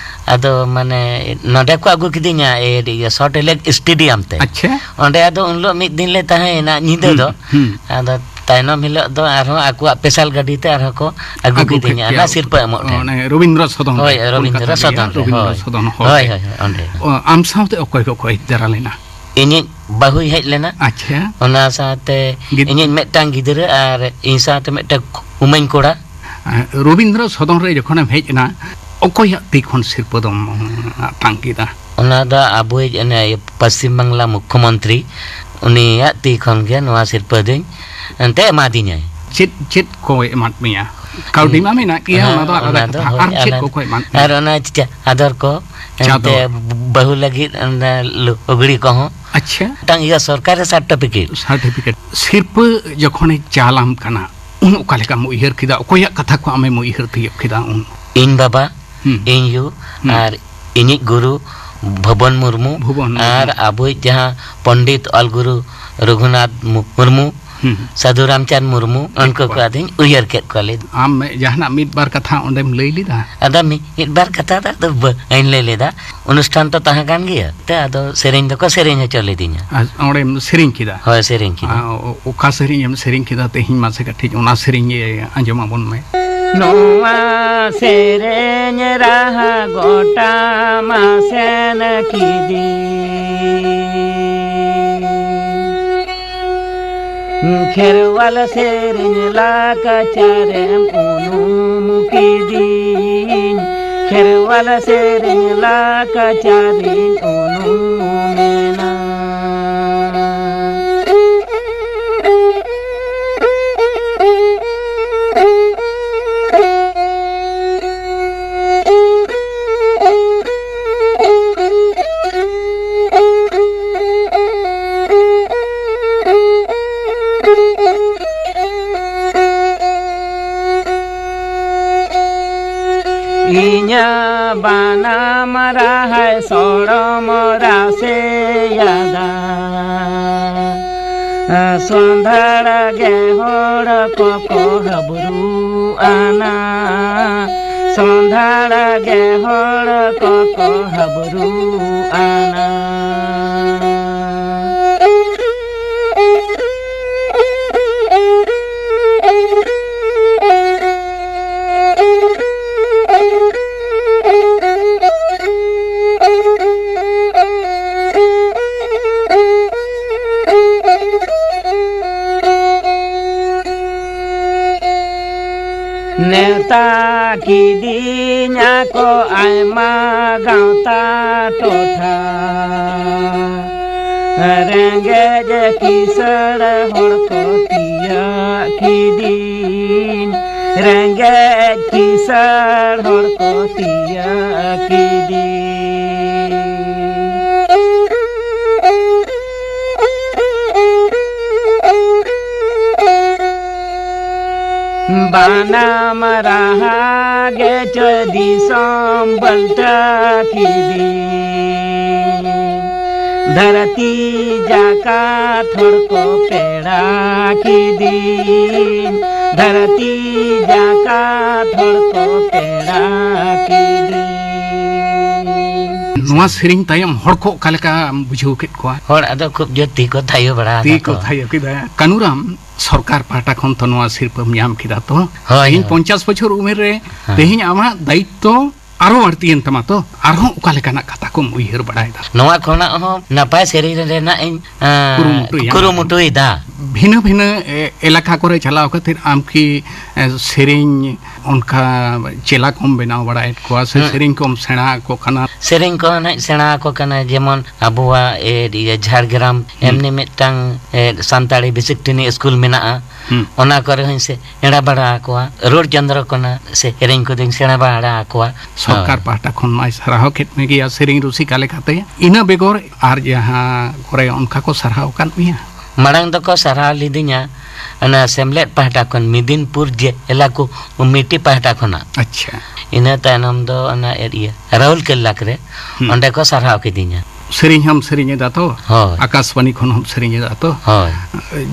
ᱟᱫᱚ ᱢᱟᱱᱮ ᱱᱚᱰᱮ ᱠᱚ ᱟᱹᱜᱩ ᱠᱤᱫᱤᱧᱟ, ᱮ, ᱤᱭᱟᱹ, ᱥᱚᱞᱴ ᱞᱮᱠ ᱥᱴᱮᱰᱤᱭᱟᱢ ᱛᱮ᱾ ᱟᱪᱪᱷᱟ᱾ ᱚᱸᱰᱮ ᱟᱫᱚ ᱩᱱ ᱦᱤᱞᱳᱜ ᱢᱤᱫ ᱫᱤᱱ ᱞᱮ ᱛᱟᱦᱮᱸᱭᱮᱱᱟ, ᱧᱤᱫᱟᱹ ᱦᱩᱸ, ᱫᱚ᱾ ᱦᱩᱸ᱾ ᱟᱫᱚ ᱛᱟᱭᱱᱚᱢ ᱦᱤᱞᱳᱜ ᱫᱚ ᱟᱨᱦᱚᱸ ᱟᱠᱚᱣᱟᱜ ᱯᱮᱥᱟᱞ ᱜᱟᱹᱰᱤ ᱛᱮ ᱟᱨᱦᱚᱸ ᱠᱚ ᱟᱹᱜᱩ ᱟᱹᱜᱩ ᱠᱮᱫ ᱠᱤᱫᱤᱧᱟ, ᱯᱮᱭᱟ᱾ ᱚᱱᱟ ᱥᱤᱨᱯᱟᱹ ᱮᱢᱚᱜ ᱴᱷᱮᱱ᱾ ᱚᱱᱮ ᱨᱚᱵᱤᱱᱫᱨᱚ ᱥᱚᱫᱚᱱ ᱦᱳᱭ, ᱨᱮ, ᱨᱚᱵᱤᱱᱫᱨᱚ ᱠᱳᱞᱠᱟᱛᱟ ᱥᱚᱫᱚᱱ ᱨᱮᱭᱟᱜ ᱨᱮ, ᱨᱚᱵᱤᱱᱫᱨᱚ ᱦᱳᱭ᱾ ᱥᱚᱫᱚᱱ ᱦᱚᱞ ᱦᱳᱭ, ᱨᱮ᱾ ᱦᱳᱭ, ᱦᱳᱭ, ᱚᱸᱰᱮ᱾ ᱚ, ᱟᱢ ᱥᱟᱶᱛᱮ ᱚᱠᱚᱭ ᱠᱚᱠᱚ ᱦᱮᱡ ᱡᱟᱣᱨᱟ ᱞᱮᱱᱟ? ᱤᱧᱤᱡ ᱵᱟᱹᱦᱩᱭ ᱦᱮᱡ ᱞᱮᱱᱟ᱾ ᱟᱪᱪᱷᱟ᱾ ᱚᱱᱟ ᱥᱟᱶᱛᱮ ᱜᱤᱫ- ᱤᱧᱤᱡ ᱢᱤᱫᱴᱟᱝ ᱜᱤᱫᱽᱨᱟᱹ ᱟᱨ ᱤᱧ ᱥᱟᱶᱛᱮ ᱢᱤᱫᱴᱟᱝ ᱩᱢᱟᱹᱧ ᱠᱚᱲᱟ᱾ ᱮᱸ, ᱨᱚᱵᱤᱱᱫᱨᱚ ᱥᱚᱫᱚᱱ ᱨᱮ ᱡᱚᱠᱷᱚᱱᱮᱢ ᱦᱮᱡ ᱮᱱᱟ, ᱚᱠᱚᱭᱟᱜ ᱛᱤ ᱠᱷᱚᱱ ᱥᱤᱨᱯᱟᱹ ᱫᱚᱢ ᱟᱛᱟᱝ ᱠᱮᱫᱟ? ᱚᱱᱟ ᱫᱚ ᱟᱵᱚᱭᱤᱡ ᱚᱱᱮ ᱯᱚᱥᱪᱤᱢ ᱵᱟᱝᱞᱟ ᱢᱩᱠᱠᱷᱚ ᱢᱚᱱᱛᱨᱤ, ᱩᱱᱤᱭᱟᱜ ᱛᱤ ᱠᱷᱚᱱ ᱜᱮ ᱱᱚᱣᱟ ᱥᱤᱨᱯᱟᱹ ᱫᱚᱧ ᱮᱱᱛᱮ ᱮᱢᱟᱫᱤᱧᱟᱭ᱾ ᱪᱮᱫ, ᱪᱮᱫ ᱠᱚ ᱮᱢᱟᱫ ᱢᱮᱭᱟ? ᱠᱟᱹᱣᱰᱤ ᱢᱟ ᱢᱮᱱᱟᱜ ᱜᱮᱭᱟ, ᱦᱮᱸ, ᱚᱱᱟ ᱫᱚ ᱟᱞᱟᱫᱟ ᱚᱱᱟ ᱫᱚ ᱠᱟᱛᱷᱟ᱾ ᱦᱳᱭ, ᱟᱨ ᱪᱮᱫ ᱟᱞᱟᱫᱟ᱾ ᱠᱚ ᱠᱚ ᱮᱢᱟᱱ? ᱟᱨ ᱚᱱᱟ ᱪᱟ-, ᱪᱟᱫᱚᱨ ᱠᱚ, ᱪᱟᱫᱚᱨ᱾ ᱮᱱᱛᱮ ᱵᱟᱹᱦᱩ ᱞᱟᱹᱜᱤᱫ ᱚᱱᱟ ᱞᱩ-, ᱞᱩᱜᱽᱲᱤ ᱠᱚᱦᱚᱸ᱾ ᱟᱪᱪᱷᱟ᱾ ᱢᱤᱫᱴᱟᱝ ᱤᱭᱟᱹ ᱥᱚᱨᱠᱟᱨᱤ certificate᱾ Certificate᱾ ᱥᱤᱨᱯᱟᱹ ᱡᱚᱠᱷᱚᱱᱮ ᱪᱟᱞᱟᱢ ᱠᱟᱱᱟ, ᱩᱱ ᱚᱠᱟ ᱞᱮᱠᱟᱢ ᱩᱭᱦᱟᱹᱨ ᱠᱮᱫᱟ? ᱚᱠᱚᱭᱟᱜ ᱠᱟᱛᱷᱟ ᱠᱚ ᱟᱢᱮᱢ ᱩᱭᱦᱟᱹᱨ ᱛᱤᱭᱳᱜ ᱠᱮᱫᱟ ᱩᱱ? ᱤᱧ ᱵᱟᱵᱟ, ᱦᱩᱸ᱾ ᱤᱧ ᱭᱩ, ᱦᱩᱸ᱾ ᱟᱨ ᱤᱧᱤᱡ ᱜᱩᱨᱩ ᱵᱷᱩᱵᱚᱱ ᱢᱩᱨᱢᱩ, ᱵᱷᱩᱵᱚᱱ ᱢᱩᱨᱢᱩ᱾ ᱟᱨ ᱟᱵᱚᱭᱤᱡ ᱡᱟᱦᱟᱸ ᱯᱚᱱᱰᱤᱛ ᱚᱞ ᱜᱩᱨᱩ ᱨᱚᱜᱷᱩᱱᱟᱛᱷ ᱢᱩ-, ᱢᱩᱨᱢᱩ, ᱦᱩᱸ᱾ ᱥᱟᱹᱫᱷᱩ ᱨᱟᱢᱪᱟᱸᱫᱽ ᱢᱩᱨᱢᱩ, ᱩᱱᱠᱩ ᱠᱚ ᱟᱫᱚᱧ ᱩᱭᱦᱟᱹᱨ ᱠᱮᱫ ᱠᱚᱣᱟ ᱞᱟᱹᱭ᱾ ᱟᱢ ᱡᱟᱦᱟᱱᱟᱜ ᱢᱤᱫ ᱵᱟᱨ ᱠᱟᱛᱷᱟ ᱚᱸᱰᱮᱢ ᱞᱟᱹᱭ ᱞᱮᱫᱟ? ᱟᱫᱚ ᱢᱤ-, ᱢᱤᱫ ᱵᱟᱨ ᱠᱟᱛᱷᱟ ᱫᱚ ᱟᱫᱚ ᱵᱟᱹᱧ ᱞᱟᱹᱭ ᱞᱮᱫᱟ᱾ ᱚᱱᱩᱥᱴᱷᱟᱱ ᱛᱚ ᱛᱟᱦᱮᱸ ᱠᱟᱱ ᱜᱮᱭᱟ, ᱛᱮ ᱟᱫᱚ ᱥᱮᱨᱮᱧ ᱫᱚᱠᱚ ᱥᱮᱨᱮᱧ ᱦᱚᱪᱚ ᱞᱤᱫᱤᱧᱟ᱾ ᱟᱨ ᱚᱸᱰᱮᱢ ᱥᱮᱨᱮᱧ ᱠᱮᱫᱟ? ᱦᱳᱭ, ᱥᱮᱨᱮᱧ ᱠᱮᱫᱟ᱾ ᱟᱨ ᱚ-, ᱚᱠᱟ ᱥᱮᱨᱮᱧ ᱮᱢ ᱥᱮᱨᱮᱧ ᱠᱮᱫᱟ? ᱛᱮᱦᱮᱧ ᱢᱟᱥᱮ ᱠᱟᱹᱴᱤᱡ ᱚᱱᱟ ᱥᱮᱨᱮᱧ ᱜᱮ ᱟᱸᱡᱚᱢ ᱟᱵᱚᱱ ᱢᱮ᱾ ᱱᱚᱣᱟ ᱥᱮᱨᱮᱧ ᱨᱟᱦᱟ ᱜᱚᱴᱟ ᱢᱟᱥᱮᱱ ᱠᱤᱫᱤᱧ᱾ ᱠᱷᱮᱨᱣᱟᱞ ᱥᱮᱨᱮᱧ ᱞᱟᱠᱪᱟᱨᱮᱢ ᱩᱱᱩᱢ ᱠᱤᱫᱤᱧ᱾ ᱠᱷᱮᱨᱣᱟᱞ ᱥᱮᱨᱮᱧ ᱞᱟᱠᱪᱟᱨᱤᱧ ᱩᱱᱩᱢᱮᱱᱟ᱾ ᱤᱧᱟᱹᱜ ᱵᱟᱱᱟᱢ ᱨᱟᱦᱟᱭ ᱥᱚᱲᱚᱢ ᱨᱟᱥᱮᱭᱟᱫᱟ᱾ ᱥᱚᱸᱫᱷᱟᱲ ᱜᱮ ᱦᱚᱲ ᱠᱚᱠᱚ ᱦᱟᱹᱵᱨᱩ ᱟᱱᱟ᱾ ᱥᱚᱸᱫᱷᱟᱲ ᱜᱮ ᱦᱚᱲ ᱠᱚᱠᱚ ᱦᱟᱹᱵᱨᱩ ᱟᱱᱟ᱾ ᱱᱮᱣᱛᱟ ᱠᱤᱫᱤᱧᱟ ᱠᱚ ᱟᱭᱢᱟ ᱜᱟᱶᱛᱟ ᱴᱚᱴᱷᱟ᱾ ᱨᱮᱸᱜᱮᱡ ᱠᱤᱥᱟᱹᱬ ᱦᱚᱲ ᱠᱚ ᱛᱤᱭᱟᱹᱜ ᱠᱤᱫᱤᱧ᱾ ᱨᱮᱸᱜᱮᱡ ᱠᱤᱥᱟᱹᱬ ᱦᱚᱲ ᱠᱚ ᱛᱤᱭᱟᱹ ᱠᱤᱫᱤᱧ᱾ ᱵᱟᱱᱟᱢ ᱨᱟᱦᱟ ᱜᱮ ᱪᱚᱭ ᱫᱤᱥᱚᱢ ᱵᱟᱞᱴᱟ ᱠᱤᱫᱤᱧ᱾ ᱫᱷᱟᱹᱨᱛᱤ ᱡᱟᱠᱟᱛ ᱦᱚᱲ ᱠᱚ ᱯᱮᱲᱟ ᱠᱤᱫᱤᱧ᱾ ᱫᱷᱟᱹᱨᱛᱤ ᱡᱟᱠᱟᱛ ᱦᱚᱲ ᱠᱚ ᱯᱮᱲᱟ ᱠᱤᱫᱤᱧ᱾ ᱱᱚᱣᱟ ᱥᱮᱨᱮᱧ ᱛᱟᱭᱚᱢ ᱦᱚᱲ ᱠᱚ ᱚᱠᱟ ᱞᱮᱠᱟ ᱵᱩᱡᱷᱟᱹᱣ ᱠᱮᱫ ᱠᱚᱣᱟ? ᱦᱚᱲ ᱟᱫᱚ ᱠᱷᱩᱵ ᱡᱳᱨ ᱛᱤ ᱠᱚ ᱛᱷᱟᱭᱚ ᱵᱟᱲᱟ ᱛᱤ ᱟᱠᱟᱫ ᱠᱚ ᱠᱚᱣᱟ᱾ ᱛᱷᱟᱭᱚ ᱠᱮᱫᱟ᱾ ᱠᱟᱹᱱᱩᱨᱟᱢ, ᱥᱚᱨᱠᱟᱨ ᱯᱟᱦᱴᱟ ᱠᱷᱚᱱ ᱛᱚ ᱱᱚᱣᱟ ᱥᱤᱨᱯᱟᱹᱢ ᱧᱟᱢ ᱠᱮᱫᱟ ᱛᱚ? ᱦᱳᱭ, ᱛᱮᱦᱮᱧ ᱦᱳᱭ᱾ ᱯᱚᱧᱪᱟᱥ ᱵᱚᱪᱷᱚᱨ ᱩᱢᱮᱨ ᱨᱮ ᱦᱮᱸ᱾ ᱛᱮᱦᱮᱧ ᱟᱢᱟᱜ ᱫᱟᱭᱤᱛᱛᱚ ᱟᱨᱦᱚᱸ ᱵᱟᱹᱲᱛᱤᱭᱮᱱ ᱛᱟᱢᱟ ᱛᱚ? ᱟᱨᱦᱚᱸ ᱚᱠᱟ ᱞᱮᱠᱟᱱᱟᱜ ᱠᱟᱛᱷᱟ ᱠᱚᱢ ᱩᱭᱦᱟᱹᱨ ᱵᱟᱲᱟᱭᱮᱫᱟ? ᱱᱚᱣᱟ ᱠᱷᱚᱱᱟᱜ ᱦᱚᱸ ᱱᱟᱯᱟᱭ ᱥᱮᱨᱮᱧ ᱨᱮᱱᱟᱜ ᱤᱧ, ᱮᱸ, ᱠᱩᱨᱩᱢᱩᱴᱩᱭᱟ᱾ ᱠᱩᱨᱩᱢᱩᱴᱩᱭᱮᱫᱟ᱾ ᱵᱷᱤᱱᱟᱹ ᱵᱷᱤᱱᱟᱹ, ᱮ, ᱮᱞᱟᱠᱟ ᱠᱚᱨᱮ ᱪᱟᱞᱟᱣ ᱠᱟᱛᱮ ᱟᱢ ᱠᱤ, ᱮ, ᱥᱮᱨᱮᱧ ᱚᱱᱠᱟ ᱪᱮᱞᱟ ᱠᱚᱢ ᱵᱮᱱᱟᱣ ᱵᱟᱲᱟᱭᱮᱫ ᱠᱚᱣᱟ ᱥᱮ ᱦᱩᱸ᱾ ᱥᱮᱨᱮᱧ ᱠᱚᱢ ᱥᱮᱬᱟ ᱟᱠᱚ ᱠᱟᱱᱟ? ᱥᱮᱨᱮᱧ ᱠᱚ ᱱᱟᱜ ᱥᱮᱬᱟ ᱟᱠᱚ ᱠᱟᱱᱟ, ᱡᱮᱢᱚᱱ ᱟᱵᱚᱣᱟᱜ, ᱮ, ᱤᱭᱟᱹ, ᱡᱷᱟᱲᱜᱨᱟᱢ ᱦᱩᱸ᱾ ᱮᱢᱱᱤ ᱢᱤᱫᱴᱟᱝ, ᱮ, ᱥᱟᱱᱛᱟᱲᱤ ᱵᱮᱥᱤᱠ ᱴᱨᱮᱱᱤᱝ ᱥᱠᱩᱞ ᱢᱮᱱᱟᱜᱼᱟ᱾ ᱦᱩᱸ᱾ ᱚᱱᱟ ᱠᱚᱨᱮ ᱦᱚᱸᱧ ᱥᱮᱬᱟ ᱵᱟᱲᱟ ᱟᱠᱚᱣᱟ᱾ ᱨᱚᱲ ᱪᱚᱱᱫᱨᱚ ᱠᱚᱱᱟ ᱥᱮᱨᱮᱧ ᱠᱚᱫᱚᱧ ᱥᱮᱬᱟ ᱵᱟᱲᱟ ᱟᱠᱚᱣᱟ᱾ ᱥᱚᱨᱠᱟᱨ ᱦᱳᱭ᱾ ᱯᱟᱦᱴᱟ ᱠᱷᱚᱱ ᱢᱟᱭ ᱥᱟᱨᱦᱟᱣ ᱠᱮᱫ ᱢᱮᱜᱮᱭᱟ ᱥᱮᱨᱮᱧ ᱨᱩᱥᱤᱠᱟ ᱞᱮᱠᱟᱛᱮ᱾ ᱤᱱᱟᱹ ᱵᱮᱜᱚᱨ ᱟᱨ ᱡᱟᱦᱟᱸ ᱠᱚᱨᱮ ᱚᱱᱠᱟ ᱠᱚ ᱥᱟᱨᱦᱟᱣ ᱟᱠᱟᱫ ᱢᱮᱭᱟ? ᱢᱟᱲᱟᱝ ᱫᱚᱠᱚ ᱥᱟᱨᱦᱟᱣ ᱞᱤᱫᱤᱧᱟ ᱚᱱᱟ ᱥᱮᱢᱞᱮᱫ ᱯᱟᱦᱴᱟ ᱠᱷᱚᱱ, ᱢᱤᱫᱤᱱᱯᱩᱨ ᱡᱮᱞᱟ ᱠᱚᱢᱤᱴᱤ ᱯᱟᱦᱴᱟ ᱠᱷᱚᱱᱟᱜ᱾ ᱟᱪᱪᱷᱟ᱾ ᱤᱱᱟᱹ ᱛᱟᱭᱱᱚᱢ ᱫᱚ ᱚᱱᱟ ᱮᱨ-, ᱤᱭᱟᱹ, ᱨᱟᱦᱩᱞ ᱠᱮᱞᱞᱟ ᱨᱮ, ᱦᱩᱸ᱾ ᱚᱸᱰᱮ ᱠᱚ ᱥᱟᱨᱦᱟᱣ ᱠᱤᱫᱤᱧᱟ᱾ ᱥᱮᱨᱮᱧ ᱦᱚᱸᱢ ᱥᱮᱨᱮᱧ ᱮᱫᱟ ᱛᱚ? ᱦᱳᱭ᱾ ᱟᱠᱟᱥᱵᱟᱱᱤ ᱠᱷᱚᱱ ᱦᱚᱸᱢ ᱥᱮᱨᱮᱧ ᱮᱫᱟ ᱛᱚ? ᱦᱳᱭ᱾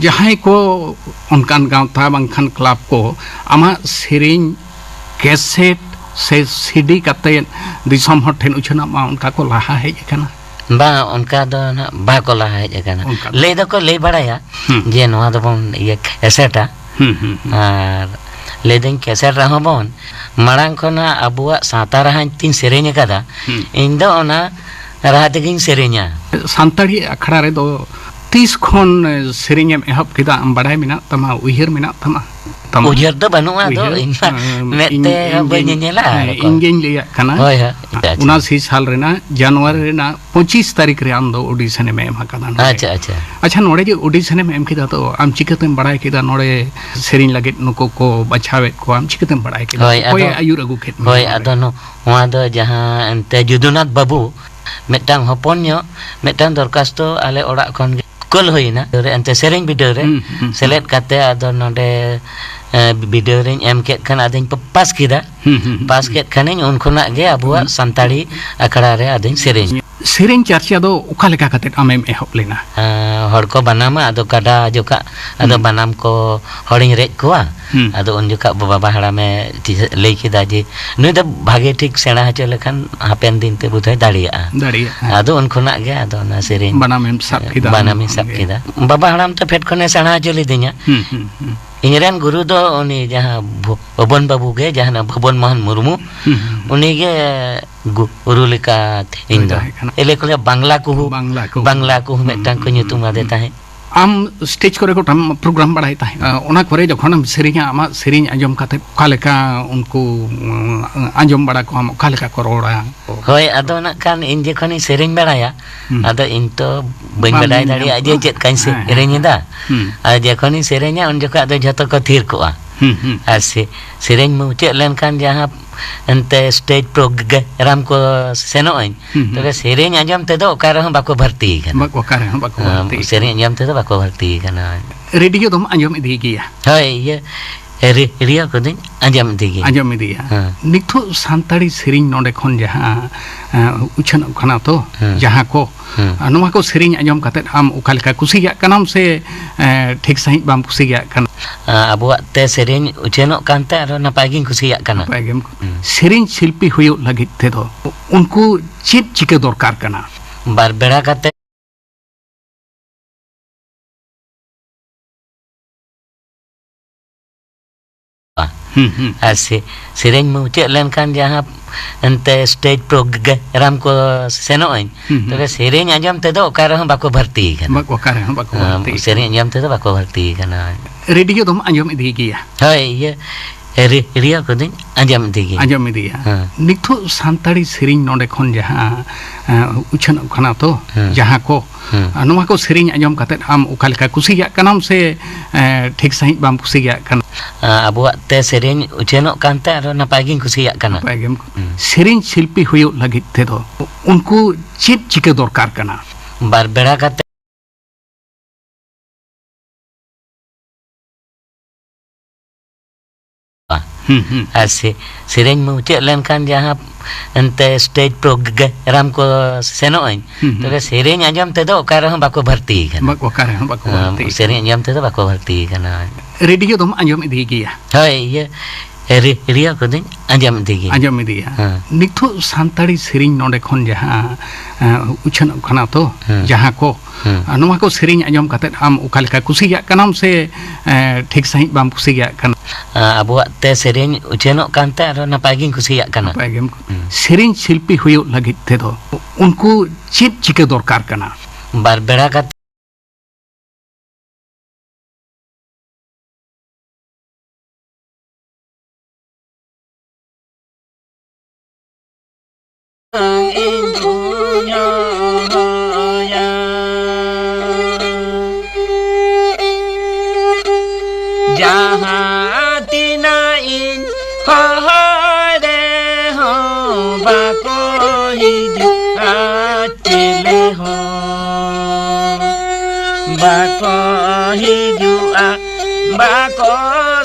ᱡᱟᱦᱟᱸᱭ ᱠᱚ ᱚᱱᱠᱟᱱ ᱜᱟᱶᱛᱟ ᱵᱟᱝᱠᱷᱟᱱ ᱠᱞᱟᱵᱽ ᱠᱚ ᱟᱢᱟᱜ ᱥᱮᱨᱮᱧ ᱠᱮᱥᱮᱴ ᱥᱮ ᱥᱤᱰᱤ ᱠᱟᱛᱮ ᱫᱤᱥᱚᱢ ᱦᱚᱲ ᱴᱷᱮᱱ ᱩᱪᱷᱟᱹᱱᱚᱜ ᱢᱟ, ᱚᱱᱠᱟ ᱠᱚ ᱞᱟᱦᱟ ᱦᱮᱡ ᱟᱠᱟᱱᱟ? ᱵᱟᱝ, ᱚᱱᱠᱟ ᱫᱚ ᱱᱟᱦᱟᱜ ᱵᱟᱠᱚ ᱞᱟᱦᱟ ᱦᱮᱡ ᱟᱠᱟᱱᱟ᱾ ᱚᱱᱠᱟ ᱫᱚ᱾ ᱞᱟᱹᱭ ᱫᱚᱠᱚ ᱞᱟᱹᱭ ᱵᱟᱲᱟᱭᱟ ᱦᱩᱸ᱾ ᱡᱮ ᱱᱚᱣᱟ ᱫᱚᱵᱚᱱ ᱤᱭᱟᱹ ᱠᱮᱥᱮᱴᱟ᱾ ᱦᱩᱸ, ᱦᱩᱸ, ᱦᱩᱸ᱾ ᱟᱨ ᱞᱟᱹᱭᱫᱟᱹᱧ ᱠᱮᱥᱮᱴ ᱨᱮᱦᱚᱸ ᱵᱚᱱ, ᱢᱟᱲᱟᱝ ᱠᱷᱚᱱᱟᱜ ᱟᱵᱚᱣᱟᱜ ᱥᱟᱶᱛᱟ ᱨᱟᱦᱟᱧ ᱛᱤᱧ ᱥᱮᱨᱮᱧ ᱟᱠᱟᱫᱟ, ᱦᱩᱸ᱾ ᱤᱧ ᱫᱚ ᱚᱱᱟ ᱨᱟᱦᱟ ᱛᱮᱜᱮᱧ ᱥᱮᱨᱮᱧᱟ᱾ ᱥᱟᱱᱛᱟᱲᱤ ᱟᱠᱷᱲᱟ ᱨᱮᱫᱚ ᱛᱤᱥ ᱠᱷᱚᱱ ᱥᱮᱨᱮᱧ ᱮᱢ ᱮᱦᱚᱵ ᱠᱮᱫᱟ? ᱟᱢ ᱵᱟᱲᱟᱭ ᱢᱮᱱᱟᱜ ᱛᱟᱢᱟ, ᱩᱭᱦᱟᱹᱨ ᱢᱮᱱᱟᱜ ᱛᱟᱢᱟ? ᱛᱟᱢᱟ᱾ ᱩᱭᱦᱟᱹᱨ ᱫᱚ ᱵᱟᱹᱱᱩᱜᱼᱟ, ᱟᱫᱚ ᱩᱭᱦᱟᱹᱨ, ᱤᱧ ᱢᱟ ᱦᱮᱸ, ᱢᱮᱫ ᱤᱧ, ᱛᱮ ᱤᱧ ᱵᱟᱹᱧ ᱜᱮᱧ, ᱧᱮᱧᱮᱞᱟ, ᱦᱮᱸ, ᱟᱨ ᱤᱧ ᱜᱮᱧ ᱞᱟᱹᱭᱟᱜ ᱠᱟᱱᱟ᱾ ᱦᱳᱭ, ᱦᱳᱭ, ᱟᱪᱪᱷᱟ, ᱟᱪᱪᱷᱟ᱾ ᱩᱱᱟᱥᱤ ᱥᱟᱞ ᱨᱮᱱᱟᱜ ᱡᱟᱱᱩᱣᱟᱨᱤ ᱨᱮᱱᱟᱜ ᱯᱚᱸᱪᱤᱥ ᱛᱟᱹᱨᱤᱠᱷ ᱨᱮ ᱟᱢ ᱫᱚ audition ᱮᱢ ᱮᱢ ᱟᱠᱟᱫᱟ ᱱᱚᱰᱮ᱾ ᱟᱪᱪᱷᱟ, ᱟᱪᱪᱷᱟ᱾ ᱟᱪᱪᱷᱟ, ᱱᱚᱰᱮ ᱡᱮ audition ᱮᱢ ᱮᱢ ᱠᱮᱫᱟ, ᱛᱚ ᱟᱢ ᱪᱤᱠᱟᱹᱛᱮᱢ ᱵᱟᱲᱟᱭ ᱠᱮᱫᱟ ᱱᱚᱰᱮ ᱥᱮᱨᱮᱧ ᱞᱟᱹᱜᱤᱫ ᱱᱩᱠᱩ ᱠᱚ ᱵᱟᱪᱷᱟᱣᱮᱫ ᱠᱚᱣᱟ? ᱟᱢ ᱪᱤᱠᱟᱹᱛᱮᱢ ᱵᱟᱲᱟᱭ ᱠᱮᱫᱟ? ᱦᱳᱭ, ᱚᱠᱚᱭᱮ ᱟᱫᱚ, ᱟᱹᱭᱩᱨ ᱟᱹᱜᱩ ᱠᱮᱫ ᱢᱮᱭᱟ ᱦᱳᱭ, ᱱᱚᱰᱮ? ᱟᱫᱚ ᱱᱚ-, ᱱᱚᱣᱟ ᱫᱚ ᱡᱟᱦᱟᱸ ᱮᱱᱛᱮ ᱡᱩᱫᱩᱱᱟᱛᱷ ᱵᱟᱹᱵᱩ ᱢᱤᱫᱴᱟᱝ ᱦᱚᱯᱚᱱ ᱧᱚᱜ ᱢᱤᱫᱴᱟᱝ ᱫᱚᱨᱠᱷᱟᱥᱛᱚ ᱟᱞᱮ ᱚᱲᱟᱜ ᱠᱷᱚᱱ ᱜᱮ ᱠᱩᱞ ᱦᱩᱭᱱᱟ᱾ ᱮᱱᱛᱮ ᱥᱮᱨᱮᱧ ᱵᱤᱰᱟᱹᱣ ᱨᱮ ᱦᱩᱸ, ᱦᱩᱸ, ᱦᱩᱸ᱾ ᱥᱮᱞᱮᱫ ᱠᱟᱛᱮ ᱟᱫᱚ ᱱᱚᱰᱮ, ᱮ, ᱵᱤᱰᱟᱹᱣ ᱨᱤᱧ ᱮᱢ ᱠᱮᱫ ᱠᱷᱟᱱ ᱟᱫᱚᱧ ᱯᱟᱥ ᱠᱮᱫᱟ᱾ ᱦᱩᱸ, ᱦᱩᱸ, ᱦᱩᱸ, ᱯᱟᱥ ᱦᱩᱸ᱾ ᱠᱮᱫ ᱠᱷᱟᱱᱤᱧ ᱩᱱ ᱠᱷᱚᱱᱟᱜ ᱜᱮ ᱟᱵᱚᱣᱟᱜ ᱦᱩᱸ᱾ ᱥᱟᱱᱛᱟᱲᱤ ᱟᱠᱷᱲᱟ ᱨᱮ ᱟᱫᱚᱧ ᱥᱮᱨᱮᱧ᱾ ᱥᱮᱨᱮᱧ ᱪᱟᱨᱪᱟ ᱫᱚ ᱚᱠᱟ ᱞᱮᱠᱟ ᱠᱟᱛᱮ ᱟᱢᱮᱢ ᱮᱦᱚᱵ ᱞᱮᱱᱟ? ᱮ, ᱦᱚᱲ ᱠᱚ ᱵᱟᱱᱟᱢᱟ, ᱟᱫᱚ ᱠᱟᱰᱟ ᱡᱚᱠᱷᱟᱜ ᱟᱫᱚ ᱦᱩᱸ᱾ ᱵᱟᱱᱟᱢ ᱠᱚ ᱦᱚᱲᱤᱧ ᱨᱮᱡ ᱠᱚᱣᱟ᱾ ᱦᱩᱸ᱾ ᱟᱫᱚ ᱩᱱ ᱡᱚᱠᱷᱟᱜ ᱵᱟᱵᱟ ᱦᱟᱲᱟᱢᱮ ᱪᱤ-, ᱞᱟᱹᱭ ᱠᱮᱫᱟ ᱡᱮ, "ᱱᱩᱭ ᱫᱚ ᱵᱷᱟᱜᱮ ᱴᱷᱤᱠ ᱥᱮᱬᱟ ᱦᱚᱪᱚ ᱞᱮᱠᱷᱟᱱ ᱦᱟᱯᱮᱱ ᱫᱤᱱ ᱛᱮ ᱵᱳᱫᱷᱚᱭ ᱫᱟᱲᱮᱭᱟᱜᱼᱟ᱾" ᱫᱟᱲᱮᱭᱟᱜᱼᱟ᱾ ᱟᱫᱚ ᱩᱱ ᱠᱷᱚᱱᱟᱜ ᱜᱮ ᱟᱫᱚ ᱚᱱᱟ ᱥᱮᱨᱮᱧ, ᱵᱟᱱᱟᱢᱮᱢ ᱥᱟᱵ ᱠᱮᱫᱟ ᱵᱟᱱᱟᱢᱤᱧ ᱩᱱ ᱥᱟᱵ ᱠᱷᱚᱱ ᱜᱮ᱾ ᱠᱮᱫᱟ᱾ ᱵᱟᱵᱟ ᱦᱟᱲᱟᱢ ᱛᱚ ᱯᱷᱮᱰ ᱠᱷᱚᱱᱮ ᱥᱮᱬᱟ ᱦᱚᱪᱚ ᱞᱤᱫᱤᱧᱟ᱾ ᱦᱩᱸ, ᱦᱩᱸ, ᱦᱩᱸ᱾ ᱤᱧᱨᱮᱱ ᱜᱩᱨᱩ ᱫᱚ ᱩᱱᱤ ᱡᱟᱦᱟᱸ ᱵᱷᱚ-, ᱵᱷᱚᱵᱚᱱ ᱵᱟᱹᱵᱩ ᱜᱮ, ᱡᱟᱦᱟᱸ ᱵᱷᱚᱵᱚᱱ ᱢᱳᱦᱚᱱ ᱢᱩᱨᱢᱩ, ᱦᱩᱸ, ᱦᱩᱸ, ᱦᱩᱸ᱾ ᱩᱱᱤᱜᱮ ᱜᱩᱨᱩ ᱞᱮᱠᱟ ᱤᱧ ᱫᱚ᱾ ᱛᱟᱦᱮᱸ ᱠᱟᱱᱟ᱾ ᱮᱞᱮ ᱠᱚ ᱞᱟᱹᱭᱟ ᱵᱟᱝᱞᱟ ᱠᱩᱦᱩ, ᱵᱟᱝᱞᱟ ᱠᱩᱦᱩ᱾ ᱵᱟᱝᱞᱟ ᱠᱩᱦᱩ ᱦᱩᱸ, ᱢᱤᱫᱴᱟᱝ ᱠᱚ ᱦᱩᱸ, ᱧᱩᱛᱩᱢ ᱦᱩᱸ, ᱟᱫᱮ ᱦᱩᱸ᱾ ᱛᱟᱦᱮᱸᱫ᱾ ᱟᱢ ᱥᱴᱮᱡᱽ ᱠᱚᱨᱮ ᱜᱚᱴᱟᱢ ᱯᱨᱳᱜᱨᱟᱢ ᱵᱟᱲᱟᱭ ᱛᱟᱦᱮᱸᱫ, ᱚᱱᱟ ᱠᱚᱨᱮ ᱡᱚᱠᱷᱚᱱᱮᱢ ᱥᱮᱨᱮᱧᱟ, ᱟᱢᱟᱜ ᱥᱮᱨᱮᱧ ᱟᱸᱡᱚᱢ ᱠᱟᱛᱮ ᱚᱠᱟ ᱞᱮᱠᱟ ᱩᱱᱠᱩ, ᱩᱸ, ᱟᱸᱡᱚᱢ ᱵᱟᱲᱟ ᱠᱚᱣᱟᱢ, ᱚᱠᱟ ᱞᱮᱠᱟ ᱠᱚ ᱨᱚᱲᱟ? ᱦᱳᱭ, ᱟᱫᱚ ᱱᱟᱜ ᱠᱷᱟᱱ ᱤᱧ ᱡᱚᱠᱷᱚᱱᱤᱧ ᱥᱮᱨᱮᱧ ᱵᱟᱲᱟᱭᱟ, ᱦᱩᱸ᱾ ᱟᱫᱚ ᱤᱧ ᱛᱚ ᱵᱟᱹᱧ ᱵᱟᱢ ᱵᱟᱰᱟᱭ ᱧᱮᱞ ᱫᱟᱲᱮᱭᱟᱜᱼᱟ ᱧᱟᱢ ᱡᱮ ᱠᱚᱣᱟ᱾ ᱪᱮᱫ ᱠᱟᱧ ᱦᱮᱸ, ᱦᱮᱸ, ᱥᱮᱨᱮᱧ ᱮᱫᱟ᱾ ᱦᱮᱸ᱾ ᱦᱩᱸ᱾ ᱟᱨ ᱡᱚᱠᱷᱚᱱᱤᱧ ᱥᱮᱨᱮᱧᱟ, ᱩᱱ ᱡᱚᱠᱷᱚᱱ ᱫᱚ ᱡᱷᱚᱛᱚ ᱠᱚ ᱛᱷᱤᱨ ᱠᱚᱜᱼᱟ᱾ ᱦᱩᱸ, ᱦᱩᱸ᱾ ᱟᱨ ᱥᱮ-, ᱥᱮᱨᱮᱧ ᱢᱩᱪᱟᱹᱫ ᱞᱮᱱᱠᱷᱟᱱ ᱡᱟᱦᱟᱸ ᱮᱱᱛᱮ ᱥᱴᱮᱡᱽ ᱯᱨᱳᱜᱨᱟᱢ ᱠᱚ ᱥᱮᱱᱚᱜ ᱟᱹᱧ, ᱦᱩᱸ, ᱦᱩᱸ᱾ ᱛᱚᱵᱮ ᱥᱮᱨᱮᱧ ᱟᱸᱡᱚᱢ ᱛᱮᱫᱚ ᱚᱠᱟ ᱨᱮᱦᱚᱸ ᱵᱟᱠᱚ ᱵᱷᱟᱨᱛᱤ ᱠᱟᱱᱟ᱾ ᱵᱟ-, ᱚᱠᱟ ᱨᱮᱦᱚᱸ ᱵᱟᱠᱚ ᱦᱮᱸ, ᱵᱷᱟᱨᱛᱤ ᱥᱮᱨᱮᱧ ᱠᱟᱱᱟ᱾ ᱟᱸᱡᱚᱢ ᱛᱮᱫᱚ ᱵᱟᱠᱚ ᱵᱷᱟᱨᱛᱤ ᱠᱟᱱᱟ᱾ ᱨᱮᱰᱤᱭᱳ ᱫᱚᱢ ᱟᱸᱡᱚᱢ ᱤᱫᱤ ᱜᱮᱭᱟ? ᱦᱳᱭ, ᱤᱭᱟᱹ, ᱨᱮ-, ᱨᱮᱰᱤᱭᱳ ᱠᱚᱫᱚᱧ ᱟᱸᱡᱚᱢ ᱤᱫᱤ ᱜᱮᱭᱟ᱾ ᱟᱸᱡᱚᱢ ᱤᱫᱤᱭᱟ᱾ ᱦᱮᱸ᱾ ᱱᱤᱛᱚᱜ ᱥᱟᱱᱛᱟᱲᱤ ᱥᱮᱨᱮᱧ ᱱᱚᱰᱮ ᱠᱷᱚᱱ ᱡᱟᱦᱟᱸ, ᱮᱸ, ᱩᱪᱷᱟᱹᱱᱚᱜ ᱠᱟᱱᱟ ᱛᱚ, ᱦᱮᱸ᱾ ᱡᱟᱦᱟᱸ ᱠᱚ, ᱦᱮᱸ᱾ ᱱᱚᱣᱟ ᱠᱚ ᱥᱮᱨᱮᱧ ᱟᱸᱡᱚᱢ ᱠᱟᱛᱮᱫ ᱟᱢ ᱚᱠᱟ ᱞᱮᱠᱟ ᱠᱩᱥᱤᱭᱟᱜ ᱠᱟᱱᱟᱢ ᱥᱮ, ᱮᱸ, ᱴᱷᱤᱠ ᱥᱟᱺᱦᱤᱡ ᱵᱟᱢ ᱠᱩᱥᱤᱭᱟᱜ ᱠᱟᱱᱟ? ᱮᱸ, ᱟᱵᱚᱣᱟᱜ ᱛᱮ ᱥᱮᱨᱮᱧ ᱩᱪᱷᱟᱹᱱᱚᱜ ᱠᱟᱱᱛᱮ ᱟᱨᱚ ᱱᱟᱯᱟᱭ ᱜᱤᱧ ᱠᱩᱥᱤᱭᱟᱜ ᱠᱟᱱᱟ᱾ ᱱᱟᱯᱟᱭ ᱜᱮᱢ ᱠᱩ-, ᱦᱮᱸ᱾ ᱥᱮᱨᱮᱧ ᱥᱤᱞᱯᱤ ᱦᱩᱭᱩᱜ ᱞᱟᱹᱜᱤᱫ ᱛᱮᱫᱚ ᱩᱱᱠᱩ ᱪᱮᱫ ᱪᱤᱠᱟᱹ ᱫᱚᱨᱠᱟᱨ ᱠᱟᱱᱟ? ᱵᱟᱨ ᱵᱮᱲᱟ ᱠᱟᱛᱮ ᱦᱩᱸ, ᱦᱩᱸ᱾ ᱟᱨ ᱥᱮ-, ᱥᱮᱨᱮᱧ ᱢᱩᱪᱟᱹᱫ ᱞᱮᱱᱠᱷᱟᱱ ᱡᱟᱦᱟᱸ ᱮᱱᱛᱮ ᱥᱴᱮᱡᱽ ᱯᱨᱳᱜᱨᱟᱢ ᱠᱚ ᱥᱮᱱᱚᱜ ᱟᱹᱧ, ᱦᱩᱸ, ᱦᱩᱸ᱾ ᱛᱚᱵᱮ ᱥᱮᱨᱮᱧ ᱟᱸᱡᱚᱢ ᱛᱮᱫᱚ ᱚᱠᱟ ᱨᱮᱦᱚᱸ ᱵᱟᱠᱚ ᱵᱷᱟᱨᱛᱤ ᱠᱟᱱᱟ᱾ ᱵᱟ-, ᱚᱠᱟ ᱨᱮᱦᱚᱸ ᱵᱟᱠᱚ ᱦᱮᱸ, ᱵᱷᱟᱨᱛᱤ ᱥᱮᱨᱮᱧ ᱠᱟᱱᱟ᱾ ᱟᱸᱡᱚᱢ ᱛᱮᱫᱚ ᱵᱟᱠᱚ ᱵᱷᱟᱨᱛᱤ ᱠᱟᱱᱟ᱾ ᱨᱮᱰᱤᱭᱳ ᱫᱚᱢ ᱟᱸᱡᱚᱢ ᱤᱫᱤ ᱜᱮᱭᱟ? ᱦᱳᱭ, ᱤᱭᱟᱹ, ᱨᱮ-, ᱨᱮᱰᱤᱭᱳ ᱠᱚᱫᱚᱧ ᱟᱸᱡᱚᱢ ᱤᱫᱤ ᱜᱮᱭᱟ᱾ ᱟᱸᱡᱚᱢ ᱤᱫᱤᱭᱟ᱾ ᱦᱮᱸ᱾ ᱱᱤᱛᱚᱜ ᱥᱟᱱᱛᱟᱲᱤ ᱥᱮᱨᱮᱧ ᱱᱚᱰᱮ ᱠᱷᱚᱱ ᱡᱟᱦᱟᱸ, ᱮᱸ, ᱩᱪᱷᱟᱹᱱᱚᱜ ᱠᱟᱱᱟ ᱛᱚ, ᱦᱮᱸ᱾ ᱡᱟᱦᱟᱸ ᱠᱚ, ᱦᱮᱸ᱾ ᱱᱚᱣᱟ ᱠᱚ ᱥᱮᱨᱮᱧ ᱟᱸᱡᱚᱢ ᱠᱟᱛᱮᱫ ᱟᱢ ᱚᱠᱟ ᱞᱮᱠᱟ ᱠᱩᱥᱤᱭᱟᱜ ᱠᱟᱱᱟᱢ ᱥᱮ, ᱮᱸ, ᱴᱷᱤᱠ ᱥᱟᱺᱦᱤᱡ ᱵᱟᱢ ᱠᱩᱥᱤᱭᱟᱜ ᱠᱟᱱᱟ? ᱟᱵᱚᱣᱟᱜ ᱛᱮ ᱥᱮᱨᱮᱧ ᱩᱪᱷᱟᱹᱱᱚᱜ ᱠᱟᱱᱛᱮ ᱟᱨᱚ ᱱᱟᱯᱟᱭ ᱜᱤᱧ ᱠᱩᱥᱤᱭᱟᱜ ᱠᱟᱱᱟ᱾ ᱱᱟᱯᱟᱭ ᱜᱮᱢ ᱠᱩ-, ᱦᱩᱸ᱾ ᱥᱮᱨᱮᱧ ᱥᱤᱞᱯᱤ ᱦᱩᱭᱩᱜ ᱞᱟᱹᱜᱤᱫ ᱛᱮᱫᱚ ᱩᱱᱠᱩ ᱪᱮᱫ ᱪᱤᱠᱟᱹ ᱫᱚᱨᱠᱟᱨ ᱠᱟᱱᱟ? ᱵᱟᱨ ᱵᱮᱲᱟ ᱠᱟᱛᱮ᱾ ᱦᱩᱸ, ᱦᱩᱸ᱾ ᱟᱨ ᱥᱮ-, ᱥᱮᱨᱮᱧ ᱢᱩᱪᱟᱹᱫ ᱞᱮᱱᱠᱷᱟᱱ ᱡᱟᱦᱟᱸ ᱮᱱᱛᱮ ᱥᱴᱮᱡᱽ ᱯᱨᱳᱜᱨᱟᱢ ᱠᱚ ᱥᱮᱱᱚᱜ ᱟᱹᱧ, ᱦᱩᱸ, ᱦᱩᱸ᱾ ᱛᱚᱵᱮ ᱥᱮᱨᱮᱧ ᱟᱸᱡᱚᱢ ᱛᱮᱫᱚ ᱚᱠᱟ ᱨᱮᱦᱚᱸ ᱵᱟᱠᱚ ᱵᱷᱟᱨᱛᱤ ᱠᱟᱱᱟ᱾ ᱵᱟᱠ-, ᱚᱠᱟ ᱨᱮᱦᱚᱸ ᱵᱟᱠᱚ ᱦᱮᱸ, ᱵᱷᱟᱨᱛᱤ ᱥᱮᱨᱮᱧ ᱠᱟᱱᱟ᱾ ᱟᱸᱡᱚᱢ ᱛᱮᱫᱚ ᱵᱟᱠᱚ ᱵᱷᱟᱨᱛᱤ ᱠᱟᱱᱟ᱾ ᱨᱮᱰᱤᱭᱳ ᱫᱚᱢ ᱟᱸᱡᱚᱢ ᱤᱫᱤ ᱜᱮᱭᱟ? ᱦᱳᱭ, ᱤᱭᱟᱹ, ᱨᱮ-, ᱨᱮᱰᱤᱭᱳ ᱠᱚᱫᱚᱧ ᱟᱸᱡᱚᱢ ᱤᱫᱤ ᱜᱮᱭᱟ᱾ ᱟᱸᱡᱚᱢ ᱤᱫᱤ ᱜᱮᱭᱟ᱾ ᱦᱮᱸ᱾ ᱱᱤᱛᱚᱜ ᱥᱟᱱᱛᱟᱲᱤ ᱥᱮᱨᱮᱧ ᱱᱚᱰᱮ ᱠᱷᱚᱱ ᱡᱟᱦᱟᱸ, ᱮᱸ, ᱩᱪᱷᱟᱹᱱᱚᱜ ᱠᱟᱱᱟ ᱛᱚ, ᱦᱮᱸ᱾ ᱡᱟᱦᱟᱸ ᱠᱚ, ᱦᱮᱸ᱾ ᱱᱚᱣᱟ ᱠᱚ ᱥᱮᱨᱮᱧ ᱟᱸᱡᱚᱢ ᱠᱟᱛᱮᱫ ᱟᱢ ᱚᱠᱟ ᱞᱮᱠᱟ ᱠᱩᱥᱤᱭᱟᱜ ᱠᱟᱱᱟᱢ ᱥᱮ, ᱮᱸ, ᱴᱷᱤᱠ ᱥᱟᱺᱦᱤᱡ ᱵᱟᱢ ᱠᱩᱥᱤᱭᱟᱜ ᱠᱟᱱᱟ? ᱟᱵᱚᱣᱟᱜ ᱛᱮ ᱥᱮᱨᱮᱧ ᱩᱪᱷᱟᱹᱱᱚᱜ ᱠᱟᱱᱛᱮ ᱟᱨᱚ ᱱᱟᱯᱟᱭ ᱜᱤᱧ ᱠᱩᱥᱤᱭᱟᱜ ᱠᱟᱱᱟ᱾ ᱱᱟᱯᱟᱭ ᱜᱮᱢ ᱠᱩ-, ᱦᱩᱸ᱾ ᱥᱮᱨᱮᱧ ᱥᱤᱞᱯᱤ ᱦᱩᱭᱩᱜ ᱞᱟᱹᱜᱤᱫ ᱛᱮᱫᱚ ᱩᱱᱠᱩ ᱪᱮᱫ ᱪᱤᱠᱟᱹ ᱫᱚᱨᱠᱟᱨ ᱠᱟᱱᱟ? ᱵᱟᱨ ᱵᱮᱲᱟ ᱠᱟᱛᱮ᱾ ᱡᱟᱦᱟᱸ ᱛᱤᱱᱟᱹᱜ ᱤᱧ ᱦᱚᱦᱚᱭ ᱨᱮᱦᱚᱸ ᱵᱟᱠᱚ ᱦᱤᱡᱩᱜᱼᱟ ᱪᱮᱞᱮ ᱦᱚᱸ᱾ ᱵᱟᱠᱚ ᱦᱤᱡᱩᱜᱼᱟ, ᱵᱟᱠᱚ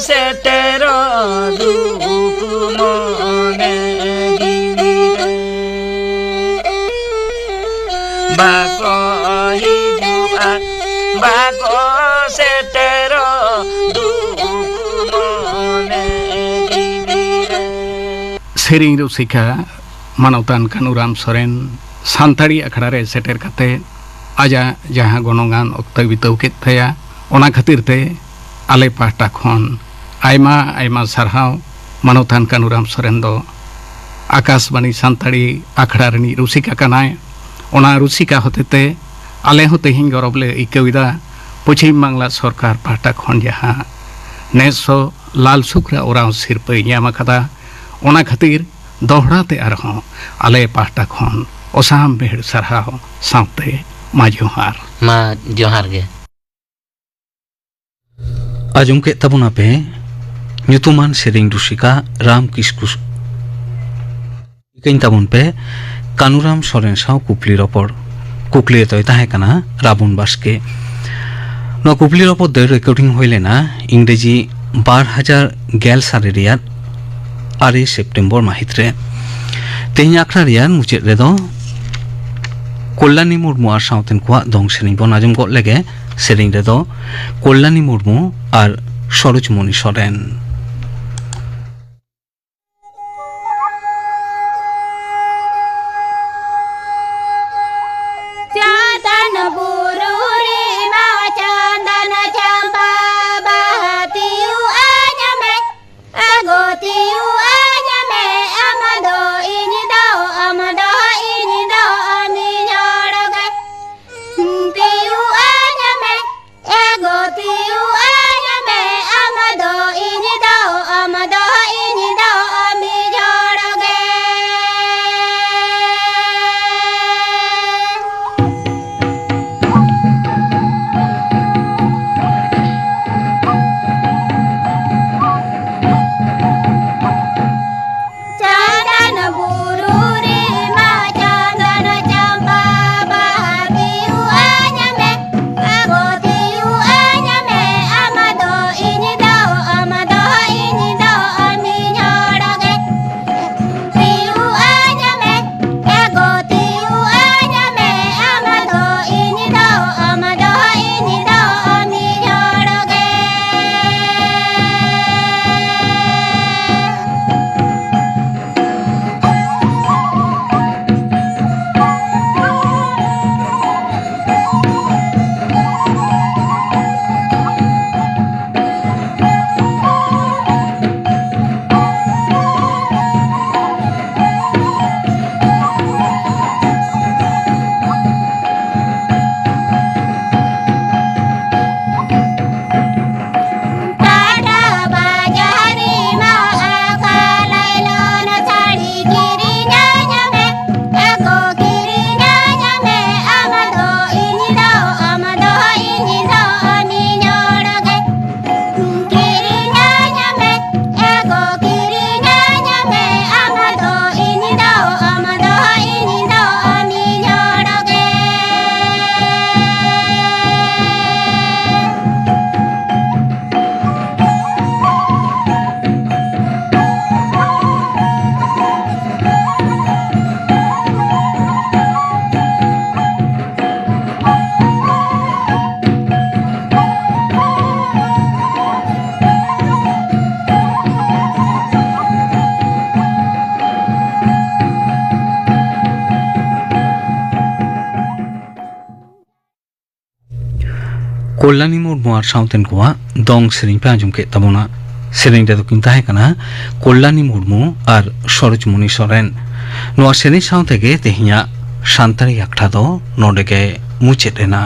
ᱥᱮᱴᱮᱨᱚᱜ ᱫᱩᱠ ᱢᱚᱱᱮ ᱡᱤᱣᱤ ᱨᱮ᱾ ᱵᱟᱠᱚ ᱦᱤᱡᱩᱜᱼᱟ, ᱵᱟᱠᱚ ᱥᱮᱴᱮᱨᱚᱜ ᱫᱩᱠ ᱢᱚᱱᱮ ᱡᱤᱣᱤ ᱨᱮ᱾ ᱥᱮᱨᱮᱧ ᱨᱩᱥᱤᱠᱟ ᱢᱟᱱᱚᱛᱟᱱ ᱠᱟᱹᱱᱩᱨᱟᱢ ᱥᱚᱨᱮᱱ ᱥᱟᱱᱛᱟᱲᱤ ᱟᱠᱷᱲᱟ ᱨᱮ ᱥᱮᱴᱮᱨ ᱠᱟᱛᱮ ᱟᱡᱟᱜ ᱡᱟᱦᱟᱸ ᱜᱚᱱᱚᱝᱟᱱ ᱚᱠᱛᱚᱭ ᱵᱤᱛᱟᱹᱣ ᱠᱮᱫ ᱛᱟᱭᱟ, ᱚᱱᱟ ᱠᱷᱟᱹᱛᱤᱨ ᱛᱮ ᱟᱞᱮ ᱯᱟᱦᱴᱟ ᱠᱷᱚᱱ ᱟᱭᱢᱟ ᱟᱭᱢᱟ ᱥᱟᱨᱦᱟᱣ᱾ ᱢᱟᱱᱚᱛᱟᱱ ᱠᱟᱹᱱᱩᱨᱟᱢ ᱥᱚᱨᱮᱱ ᱫᱚ ᱟᱠᱟᱥᱵᱟᱬᱤ ᱥᱟᱱᱛᱟᱲᱤ ᱟᱠᱷᱲᱟ ᱨᱤᱱᱤᱡ ᱨᱩᱥᱤᱠᱟ ᱠᱟᱱᱟᱭ᱾ ᱚᱱᱟ ᱨᱩᱥᱤᱠᱟ ᱦᱚᱛᱮᱛᱮ ᱟᱞᱮ ᱦᱚᱸ ᱛᱮᱦᱮᱧ ᱜᱚᱨᱚᱵᱽ ᱞᱮ ᱟᱹᱭᱠᱟᱹᱣ ᱮᱫᱟ᱾ ᱯᱚᱪᱷᱤᱢ ᱵᱟᱝᱞᱟ ᱥᱚᱨᱠᱟᱨ ᱯᱟᱦᱴᱟ ᱠᱷᱚᱱ ᱡᱟᱦᱟᱸ ᱱᱮᱥ ᱦᱚᱸ ᱞᱟᱞ ᱥᱩᱠᱨᱟ ᱳᱨᱟᱸᱣ ᱥᱤᱨᱯᱟᱹᱭ ᱧᱟᱢ ᱟᱠᱟᱫᱟ, ᱚᱱᱟ ᱠᱷᱟᱹᱛᱤᱨ ᱫᱚᱦᱲᱟ ᱛᱮ ᱟᱨᱦᱚᱸ ᱟᱞᱮ ᱯᱟᱦᱴᱟ ᱠᱷᱚᱱ ᱚᱥᱟᱢ ᱵᱮᱦᱲ ᱥᱟᱨᱦᱟᱣ ᱥᱟᱶᱛᱮ ᱢᱟ ᱡᱚᱦᱟᱨ᱾ ᱢᱟ ᱡᱚᱦᱟᱨ ᱜᱮ᱾ ᱟᱸᱡᱚᱢ ᱠᱮᱫ ᱛᱟᱵᱚᱱᱟᱯᱮ ᱧᱩᱛᱩᱢᱟᱱ ᱥᱮᱨᱮᱧ ᱨᱩᱥᱤᱠᱟ ᱨᱟᱢ ᱠᱤᱥᱠᱩ᱾ ᱤᱠᱟᱹᱧ ᱛᱟᱵᱚᱱ ᱯᱮ ᱠᱟᱱᱩᱨᱟᱢ ᱥᱚᱨᱮᱱ ᱥᱟᱶ ᱠᱩᱠᱞᱤ ᱨᱚᱯᱚᱲ᱾ ᱠᱩᱠᱞᱤ ᱨᱮᱫᱚᱭ ᱛᱟᱦᱮᱸ ᱠᱟᱱᱟ ᱨᱟᱵᱚᱱ ᱵᱟᱥᱠᱮ᱾ ᱱᱚᱣᱟ ᱠᱩᱠᱞᱤ ᱨᱚᱯᱚᱲ ᱫᱚ ᱨᱮᱠᱚᱨᱰᱤᱝ ᱦᱩᱭ ᱞᱮᱱᱟ ᱤᱝᱨᱮᱡᱤ ᱵᱟᱨ ᱦᱟᱡᱟᱨ ᱜᱮᱞ ᱥᱟᱞᱮ ᱨᱮᱭᱟᱜ ᱟᱨᱮ ᱥᱮᱯᱴᱮᱢᱵᱚᱨ ᱢᱟᱹᱦᱤᱛ ᱨᱮ᱾ ᱛᱮᱦᱮᱧ ᱟᱠᱷᱲᱟ ᱨᱮᱭᱟᱜ ᱢᱩᱪᱟᱹᱫ ᱨᱮᱫᱚ ᱠᱚᱞᱭᱟᱱᱤ ᱢᱩᱨᱢᱩ ᱟᱨ ᱥᱟᱶᱛᱮᱱ ᱠᱚᱣᱟᱜ ᱫᱚᱝ ᱥᱮᱨᱮᱧ ᱵᱚᱱ ᱟᱸᱡᱚᱢ ᱜᱚᱫ ᱞᱮᱜᱮ᱾ ᱥᱮᱨᱮᱧ ᱨᱮᱫᱚ ᱠᱚᱞᱭᱟᱱᱤ ᱢᱩᱨᱢᱩ ᱟᱨ ᱥᱚᱨᱳᱡᱽᱢᱚᱱᱤ ᱥᱚᱨᱮᱱ᱾ ᱪᱟᱸᱫᱟᱱ ᱵᱩᱨᱩ ᱨᱮ ᱢᱟ ᱪᱟᱸᱫᱟᱱ ᱪᱟᱢᱯᱟ ᱵᱟᱦᱟ ᱛᱤᱭᱩ ᱟᱧ ᱢᱮ, ᱟᱜᱚ ᱛᱤᱭᱩ ᱟᱧ ᱢᱮ, ᱟᱢ ᱫᱚ ᱤᱧ ᱫᱚ, ᱟᱢ ᱫᱚ ᱤᱧ ᱫᱚ ᱟᱢᱤᱧ ᱦᱚᱲ ᱜᱮ᱾ ᱛᱤᱭᱩ ᱟᱧ ᱢᱮ, ᱟᱜᱚ ᱛᱤᱭᱩ ᱟᱧ ᱢᱮ, ᱟᱢ ᱫᱚ ᱤᱧ ᱫᱚ ᱠᱚᱞᱞᱟᱱᱤ ᱢᱩᱨᱢᱩ ᱟᱨ ᱥᱟᱶᱛᱮᱱ ᱠᱚᱣᱟᱜ ᱫᱚᱝ ᱥᱮᱨᱮᱧ ᱯᱮ ᱟᱸᱡᱚᱢ ᱠᱮᱫ ᱛᱟᱵᱚᱱᱟ᱾ ᱥᱮᱨᱮᱧ ᱨᱮᱫᱚ ᱠᱤᱱ ᱛᱟᱦᱮᱸ ᱠᱟᱱᱟ ᱠᱚᱞᱞᱟᱱᱤ ᱢᱩᱨᱢᱩ ᱟᱨ ᱥᱚᱨᱳᱡᱽᱢᱚᱱᱤ ᱥᱚᱨᱮᱱ᱾ ᱱᱚᱣᱟ ᱥᱮᱨᱮᱧ ᱥᱟᱶ ᱛᱮᱜᱮ ᱛᱮᱦᱮᱧᱟᱜ ᱥᱟᱱᱛᱟᱲᱤ ᱟᱠᱷᱲᱟ ᱫᱚ ᱱᱚᱰᱮ ᱜᱮ ᱢᱩᱪᱟᱹᱫ ᱮᱱᱟ᱾